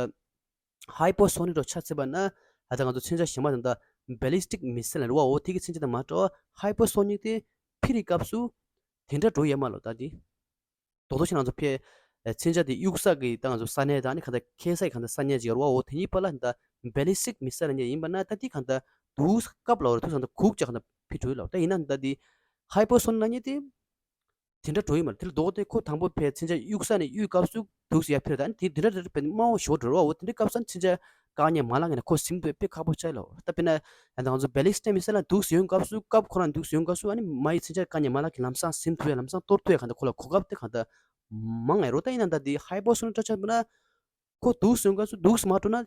ཧའི་པར་སོ་ནིག་འདྲ་ཆ་བཞག་པ་ན་ད་ད་ང་ཚོ་མཚོན་ཆ་གཞན་པ་དང་ད་བེ་ལི་སི་ཊིག་མི་སེལ་ལ་རེད་བ། འོ་དེ་གི་མཚོན་ཆ་དང་མ་འདྲ་བ་ཧའི་པར་སོ་ནིག་དེ་འཕུར་བའི་སྐབས་སུ་དེ་འདྲ་འགྲོ་ཡ་མ་ལོ་ད་དེ། རྡོག་རྡོག་ཞིག་ང་ཚོ་ཕེ་མཚོན་ཆ་དེ་གཡུག་ས་གི་ད་ང་ཚོ་ས་གནས་དང་ནི་གང་ལྟར་འཁེལ་ས་གི་གང་ལྟར་ས་གནས་ཅིག་ཡོད་རེད་བ། འོ་དེ་གཉིས་བར་ལ་ད་བེ་ལི་སི་ཊིག་མི་སེལ་ལ་ཉེ་ཡིན་པ་ན་ད་དེ་གང་ལྟར་དུག་སྐབས་ལ་འོ་རེད་དུག་ས་ད་གུག་ཅག་གང་ལྟར་ཕི་འགྲོ་ཡི་ལ། ད་ཡིན་ན་ད་དེ་ཧའི་པར་སོ་ནིག་ལ་ཉེ་དེ་དེ་འདྲ་འགྲོ་ཡི་མ་རེད། དེ་ལ་རྡོག་དེ་ཁོ་དང་པོ་ཕེ་མཚོན་ཆ་གཡུག་ས་ནས་གཡུག་སྐབས་སུ་དུག་སེ་ཡར་འཕུར་ད་ནི་དེ་དེ་འདྲ་རེད་པས་དམའ་བོ་ཞོ་འགྲོ་རེད་བ། འོ་དེ་འདྲའི་སྐབས་སུ་མཚོན་ཆ་བཀག་ཉར་མ་ལག་ངེས་ན་ཁོ་ཟིན་ཐུབ་པའི་དཔེ་ཁག་པོ་ཆགས་ལ། ད་དཔེར་ན་ད་ང་ཚོ་བེ་ལི་སི་ཊིག་མི་སེལ་ལ་དུག་སེ་ཡོང་སྐབས་སུ་སྐབས་ཁོ་རང་དུག་སེ་ཡོང་སྐབས་སུ་ཨ་ནི་མ་ཡི་མཚོན་ཆ་བཀག་ཉར་མ་ལག་གི་ལམ་སང་ཟིན་ཐུབ་པའི་ལམ་སང་གཏོར་ཐུབ་ཡ་གང་ལྟར་ཁོ་ལ་གོ་སྐབས་དེ་གང་ལྟར་མང་ངེས་རོ། ད་ཡིན་ན་ད་དེ་ཧའི་པར་སོ་ནིག་འདྲ་ཆགས་པ་ན་ཁོ་དུག་སེ་ཡོང་སྐབས་སུ་དུག་སེ་མ་འགྲོ་ན་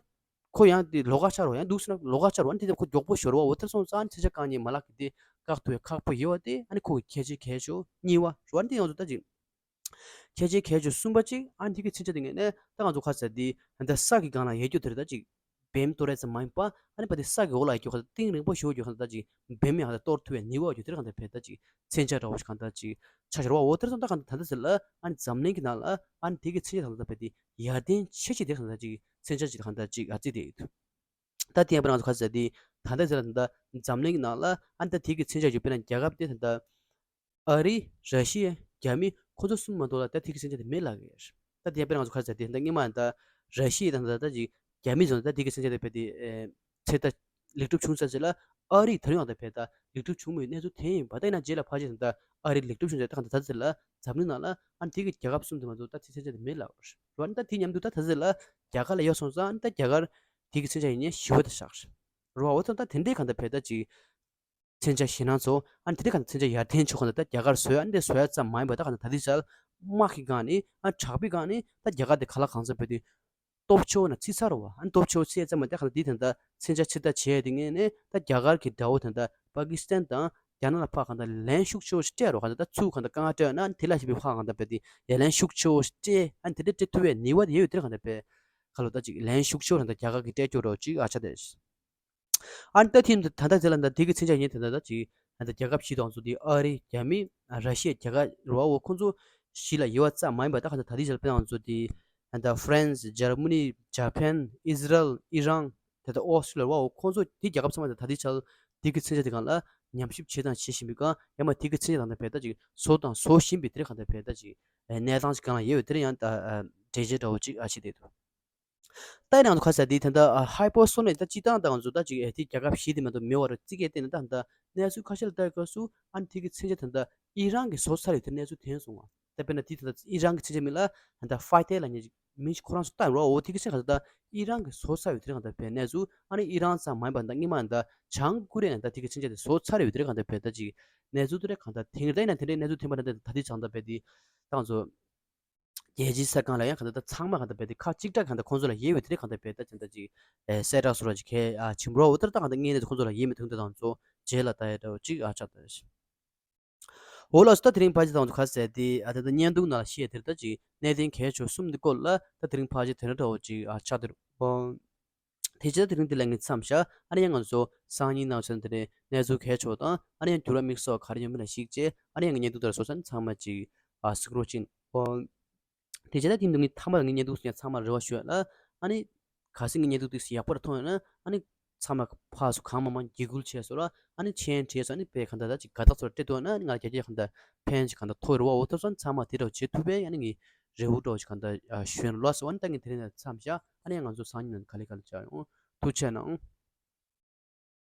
ཁོ་ཡང་དེ་ལོགས་ཀ་ཆགས་རོ། ཡང་དུག་སེ་ན་ལོགས་ཀ་ཆགས་རོ། ཨ་ནི་དེ་ཁོ་མགྱོགས་པོ་ཤོར་བ། འོ་དེར་སོང་ཙང་ཨ་ནི་མཚོན་ཆ་བཀག་ཉར་མ་ལག་གི་དེ་བཀག་ཐུབ་པའི་ཁག་པོ་ཡོད་པ་དེ་ཨ་ནི་ཁོ་གི་ཁྱད་ཆོས་གལ་ཆེ་ཤོས་གཉིས་པ་རོ། ཨ་ནི་དེ་ང་ཚོ་ད་ཅིག་ཁྱད་ཆོས་གལ་ཆེ་གསུམ་པ་གཅིག་ཨ་ནི་དེ་གི་མཚོན་ཆ་དེ་ངེས་ནས་ད་ང་ཚོ་ཁ་ཟེར་དེ་ད་ས་གི་སྒང་ལ་ཡལ་རྒྱུ་དེ་རེད། ད་ཅིག་བེམ་གཏོར་ཡ་ཙམ་མ་ཡིན་པ་ཨ་ནི་པ་དེ་ས་གི་འོག་ལ་ཡལ་རྒྱུ་ག་ད་གཏིང་རིང་པོ་ཞིག་འོག་རྒྱུ་ག་ད་ཅིག་བེམ་ཡང་ད་གཏོར་ཐུབ་པའི་ནུས་པ་ཡོད་རྒྱུ་དེ་རེད། གང་ལྟར་བས་ད་ཅིག་མཚོན་ཆ་འདྲ་བོ་ཞིག་གང་ལྟར་ཅིག་ཆ་ཤར་བ། འོ་དེར་སོང་ད་གང་ལྟར་ད་ལྟ་ཟེར་ལ་ཨ་ནི་འཛམ་གླིང་གི་ནང་ལ་ཨ་ནི་དེ་གི་མཚོན་ཆ་གང་ལྟར་བས་དེ་ཡར་ལྡན་ཆེ་ཆེ་དེ་གང་ལྟར་ཅིག་མཚོན་ཆ་ཅིག་གང་ལྟར་ཅིག་ཨ་ཙི་དེ་ཡོད། ད་དེ་ཡང་པ་ང་ཚོ་ཁ་ཟེར་དེ་ད་ལྟ་ཟེར་ལ་ད་ལྟ་འཛམ་གླིང་གི་ནང་ལ་ཨ་ནི་ད་དེ་གི་མཚོན་ཆ་ཡོད་པས་ན་རྒྱལ་ཁབ་དེ་ད་ལྟ་ཨ་རི། ར་ཤི་ཡ། རྒྱ་མི་ཁོ་ཚོ་གསུམ་མ་གཏོགས་ལ་ད་དེ་གི་མཚོན་ཆ་དེ་མེད་ལབ་ཀྱི་ཡོད། ད་དེ་དཔེར་ང་ཚོ་ཁ་ཟེར་དེ་ད་སྔོན་མ་ད་ར་ཤི་ཡ་དང་ད་ད་ཅིག་རྒྱ་མི་ཚོ་ད་དེ་གི་མཚོན་ཆ་དེ་བས་དེ་ཚེ་ད་ལེགས་གྲུབ་བྱུང་ས་ཅིག་ལ་ཨ་རི་ད་རུང་ཡང་ད་བས་ད་ལེགས་གྲུབ་བྱུང་མེད་གནས་ཚུལ་ཐོན་ཡིན་པ། ད་ཡིན་ན་རྗེས་ལ་ཕལ་ཆེར་ད་ཨ་རི་ལེགས་གྲུབ་བྱུང་ས་ད་གང་ད་ད་ཟེར་ལ་འཛམ་གླིང་ནང་ལ་ཨ་དེ་གི་རྒྱལ་ཁབ་གསུམ་དེ་མ་གཏོགས་ད་དེ་མཚོན་ཆ་དེ་མེད་ལབ་ར། ད་དེ་མཉམ་དུ་ད་ད་ཟེར་ལ་རྒྱ་གར་ལ་ཡོད་སོང་ཙང་ད་རྒྱ་གར་དེ་གི་མཚོན་ཆ་ཡིན་ནའི་ཞི་བ་ད་བཞག་ར། འོ་ད་ད་དེ་འདྲའི་གང་ད་བས་ད་ཅིག་མཚོན་ཆ་ཞེད་སྣང་ཚོ་ཨ་ནི་དེ་རིང་ག་ཚོན་ཆ་ཡར་ཐོན་ཆོག་ག་ད་རྒྱ་གར་བཟོས་ཨ་ནི་དེ་བཟོ་ཡ་ཙམ་མ་ཡིན་པ་ད་ག་ད་དེ་ཆར་དམག་གི་སྒང་ནས་ཨ་དྲག་པོའི་སྒང་ནས་ད་རྒྱ་གར་དེ་ག་ལ་གང་ཚ་བོད་དུ་སྟོབས་ཆེ་བ་ན་ཚིག་ཚར་བ་ཨ་ནི་སྟོབས་ཆེ་བ་ཚིག་ཙམ་མ་ད་ག་ད་དེ་དང་ད་མཚོན་ཆ་ཕྱིར་ད་བྱས་དེ་ངས་ནས་ད་རྒྱ་གར་གི་དགྲ་བོ་དང་ད་པ་ཀི་སི་ཐན་དང་རྒྱ་ནག་ལ་ཕ་གང་ད་ལན་ཤུགས་ཆེ་བ་ཞིག་སྤྲད་རོགས་ག་ད་ད་ཚུགས་གང་ད་དཀའ་ངལ་སྤྲད་ན་ཨ་ནི་དེ་ལ་ཞིག་པའི་ཕ་གང་ད་བས་དེ་ཡ་ལན་ཤུགས་ཆེ་བ་ཞིག་སྤྲད་ཨ་ནི་དེ་འདྲ་སྤྲད་ཐུབ་པའི་ནུས་པ་དེ་ཡོད་དེ་གང་ད་བས་ག་ལོ་ད་ཅིག་ལན་ཤུགས་ཆེ་བ་དང་ད་རྒྱ་གར་གི་སྤྲད་སྐྱོ་རོགས་ཅིག་ཨ་ཆ་དེ། ཨ་ནི་ད་ཐེངས་ད་ལྟ་དེ་ལ་ད་དེ་གི་མཚོན་ཆ་ཡིན་ད་ལྟ་ད་ཅིག་ད་ལྟ་རྒྱལ་ཁབ་བཞི་དང་ཚོ་དེ་ཨ་རི། རྒྱ་མི། ར་ཤི་ཡ། རྒྱ་གར་རེད་བ། འོ་ཁོང་ཚོ་བཞི་ལ་ཡོད་པ་ཙམ་མ་ཡིན་པ་ད་ག་ད་ད་དེ་ཆ་ལ་དཔེར་ན་ང་ཚོ་དེ་ད་ཧྥ་རན་སི། འཇར་མ་ནི། ཇ་པན། ཨི་ཟི་རལ། ཨི་རན། ད་ལྟ་ཨོ་སི་ཀྲི་ལི་ཡ་རེད་བ། འོ་ཁོང་ཚོ་དེ་རྒྱལ་ཁབ་ཚང་མ་ད་ད་དེ་ཆ་ལ་དེ་གི་མཚོན་ཆ་དེ་གང་ལ་ཉམས་ཞིབ་བྱེད་དང་བྱེད་བཞིན་པའི་སྒང་ཡང་མ་དེ་གི་མཚོན་ཆ་དང་ད་བས་ད་ཅིག་བཟོ་དང་བཟོ་བཞིན་པའི་དེ་རེད་གང་ད་བས་ད་ཅིག་གནས་སྟངས་ཅིག་གང་ལ་ཡོད་པའི་དེ་རེད། ཡང་ད་འགྲེལ་བཤད་འདྲ་བོ་ཅིག་ཨ་ཆེ་དེ་འདུག་ད་ཡིན་ནའང་ཁ་ཟེར་དེ་ད་ལྟ་ཧའི་པར་སོ་ནིག་ད་སྤྱིར་བཏང་ད་ང་ཚོ་ད་ཅིག་ཨེ་དེ་རྒྱལ་ཁབ་བཞི་དེ་མ་གཏོགས་མེད་པ་རེད། རྩིས་ཀའི་སྟེང་ནས་ད་ད་གནས་ཚུལ་ཁ་ཤས་ལ་ལྟ་སྐབས་སུ་ཨ་ནི་དེ་གི་མཚོན་ཆ་ད་ད་ཨི་རན་གྱིས་བཟོ་ཚར་ཡོད་དེ་གནས་ཚུལ་ཐོན་སོང་བ། ད་དཔེར་ན་དེ་ད་ད་ཨི་རན་གྱི་མཚོན་ཆ་མིང་ལ་ད་ད་ཧྥ་ཏེ་ལབ་མཁན་ཅིག་མིང་ཅིག་ཁོ་རང་ཚོ་བཏགས་ཡོད་རེད་བ། འོ་དེ་གི་མཚོན་ཆ་ད་ད་ཨི་རན་གྱིས་བཟོ་ཚར་ཡོད་དེ་གང་ལྟར་བས་གནས་ཚུལ་ཨ་ནི་ཨི་རན་ཙམ་མ་ཡིན་པ་ད་སྔོན་མ་ད་བྱང་ཀོ་རི་ཡ་ནས་ད་དེ་གི་མཚོན་ཆ་དེ་བཟོ་ཚར་ཡོད་དེ་གང་ལྟར་བས་ད་ཅིག་གནས་ཚུལ་དེ་རེད་གང་ལྟར་དེང་རབས་ད་ཡིན་ན་དེ་འདྲའི་གནས་ཚུལ་ཐོན་པ་ད་ད་ད་དེ་བྱང་ད་བས་དེ་ད་ང་ཚོ་རྒྱལ་སྤྱིའི་ས་སྒང་ལ་ཡང་གང་ལྟར་ད་ཚང་མ་གང་ལྟར་བས་དེ་ཁག་གཅིག་ཀྲག་གང་ལྟར་ཁོང་ཚོ་ལ་ཡོད་པའི་དེ་རིགས་གང་ལྟར་བས་ད་ཅིག་ད་ཅིག་ཨེ་གསལ་བསྒྲགས་སོགས་ལ་ཅིག་གལ་ཨ་ཆེན་པོ་རོ། འོ་ལྟར་ད་གང་ལྟར་ངས་ནས་ཁོང་ཚོ་ལ་ཡོད་མེད་དོན་དེ་དང་ཚོ་རྗེས་ལ་ད་ཡ་འདྲ་བོ་ཅིག་ཨ་ཆགས་ད་ཞིག་འོ་ལགས་སོ། ད་དེ་རིང་ཕལ་ཆེར་དང་ཚོ་ཁ་གསལ་དེ་ཨ་ད་ད་བརྙན་ཐུང་ནང་ལ་བཤད་དེར་ད་ཅིག་གནད་དོན་གལ་ཆེ་གསུམ་དེ་སྐོར་ལ་ད་དེ་རིང་ཕལ་ཆེར་དེ་འདྲ་འདྲ་བོ་ཅིག་ཨ་ཆགས་དེ་རུ། དེ་རྗེས་དེ་རིང་འདི་ལ་ངས་མཚམས་བཞག་ཨ་ནི་ཡང་ང་ཚོ་སང་ཉིན་ནང་ཚན་དེ་ནས་གནས་ཚུལ་གལ་ཆེ་བ་དང་ཨ་ནི་ཡང་འགྱུར་བ་དམིགས་བསལ་ག་རེ་ཡོད་མེད་ལ་གཞིགས་རྗེས་ཨ་ནི་ཡང་ངས་བརྙན་ཐུང་དེར་བཟོ་ས་ནི་ཚང་མ་ཅིག་ཨ་གཟིགས་རོགས་བྱེད། ཨོ། དེ་རྗེས་ད་དེ་འདུག་ངས་མཐའ་མར་ངས་བརྙན་ཐུང་ཞིག་ཚང་མར་རེ་བ་ཞུ་ཡ་ལ་ཨ་ནི་གལ་སྲིད་ངས་བརྙན་ཐུང་དེ་ཞིག་ཡག་པོ་ར་མཐོང་ཡོད་ན་ཨ་ནི་ཚང་མ་ཕར་ཚུར་གང་མང་མང་འཇིགས་སྐུལ་བྱས་སོང་ར། ཨ་ནི་མཆན་བྲིས་སོང་ཨ་ནི་དཔེ་གང་ལྟར་ད་ཅིག་དགའ་རྟགས་ཚོར་སྤྲད་འདུག་ན་ང་རྒྱ་སྐད་གང་ལྟར་ཕན་ཅིག་གང་ལྟར་ཐོགས་རེ་བ། འོ་ཐོབ་སོང་ཚང་མ་དེ་འདྲ་བྱེད་ཐུབ་པའི་ཨ་ནི་ངས་རེ་བ་འདྲ་ཅིག་གང་ལྟར་ཞུ་ཡ་ལ་ལོས་སོང་། ཨ་ནི་ད་ངས་དེ་རིང་ནས་མཚམས་བཞག་ཨ་ནི་ང་ཚོ་སང་ཉིན་ནང་ག་ལེ་ག་ལེ་བྱ་ཡོང་། ཐུགས་རྗེ་གནང་།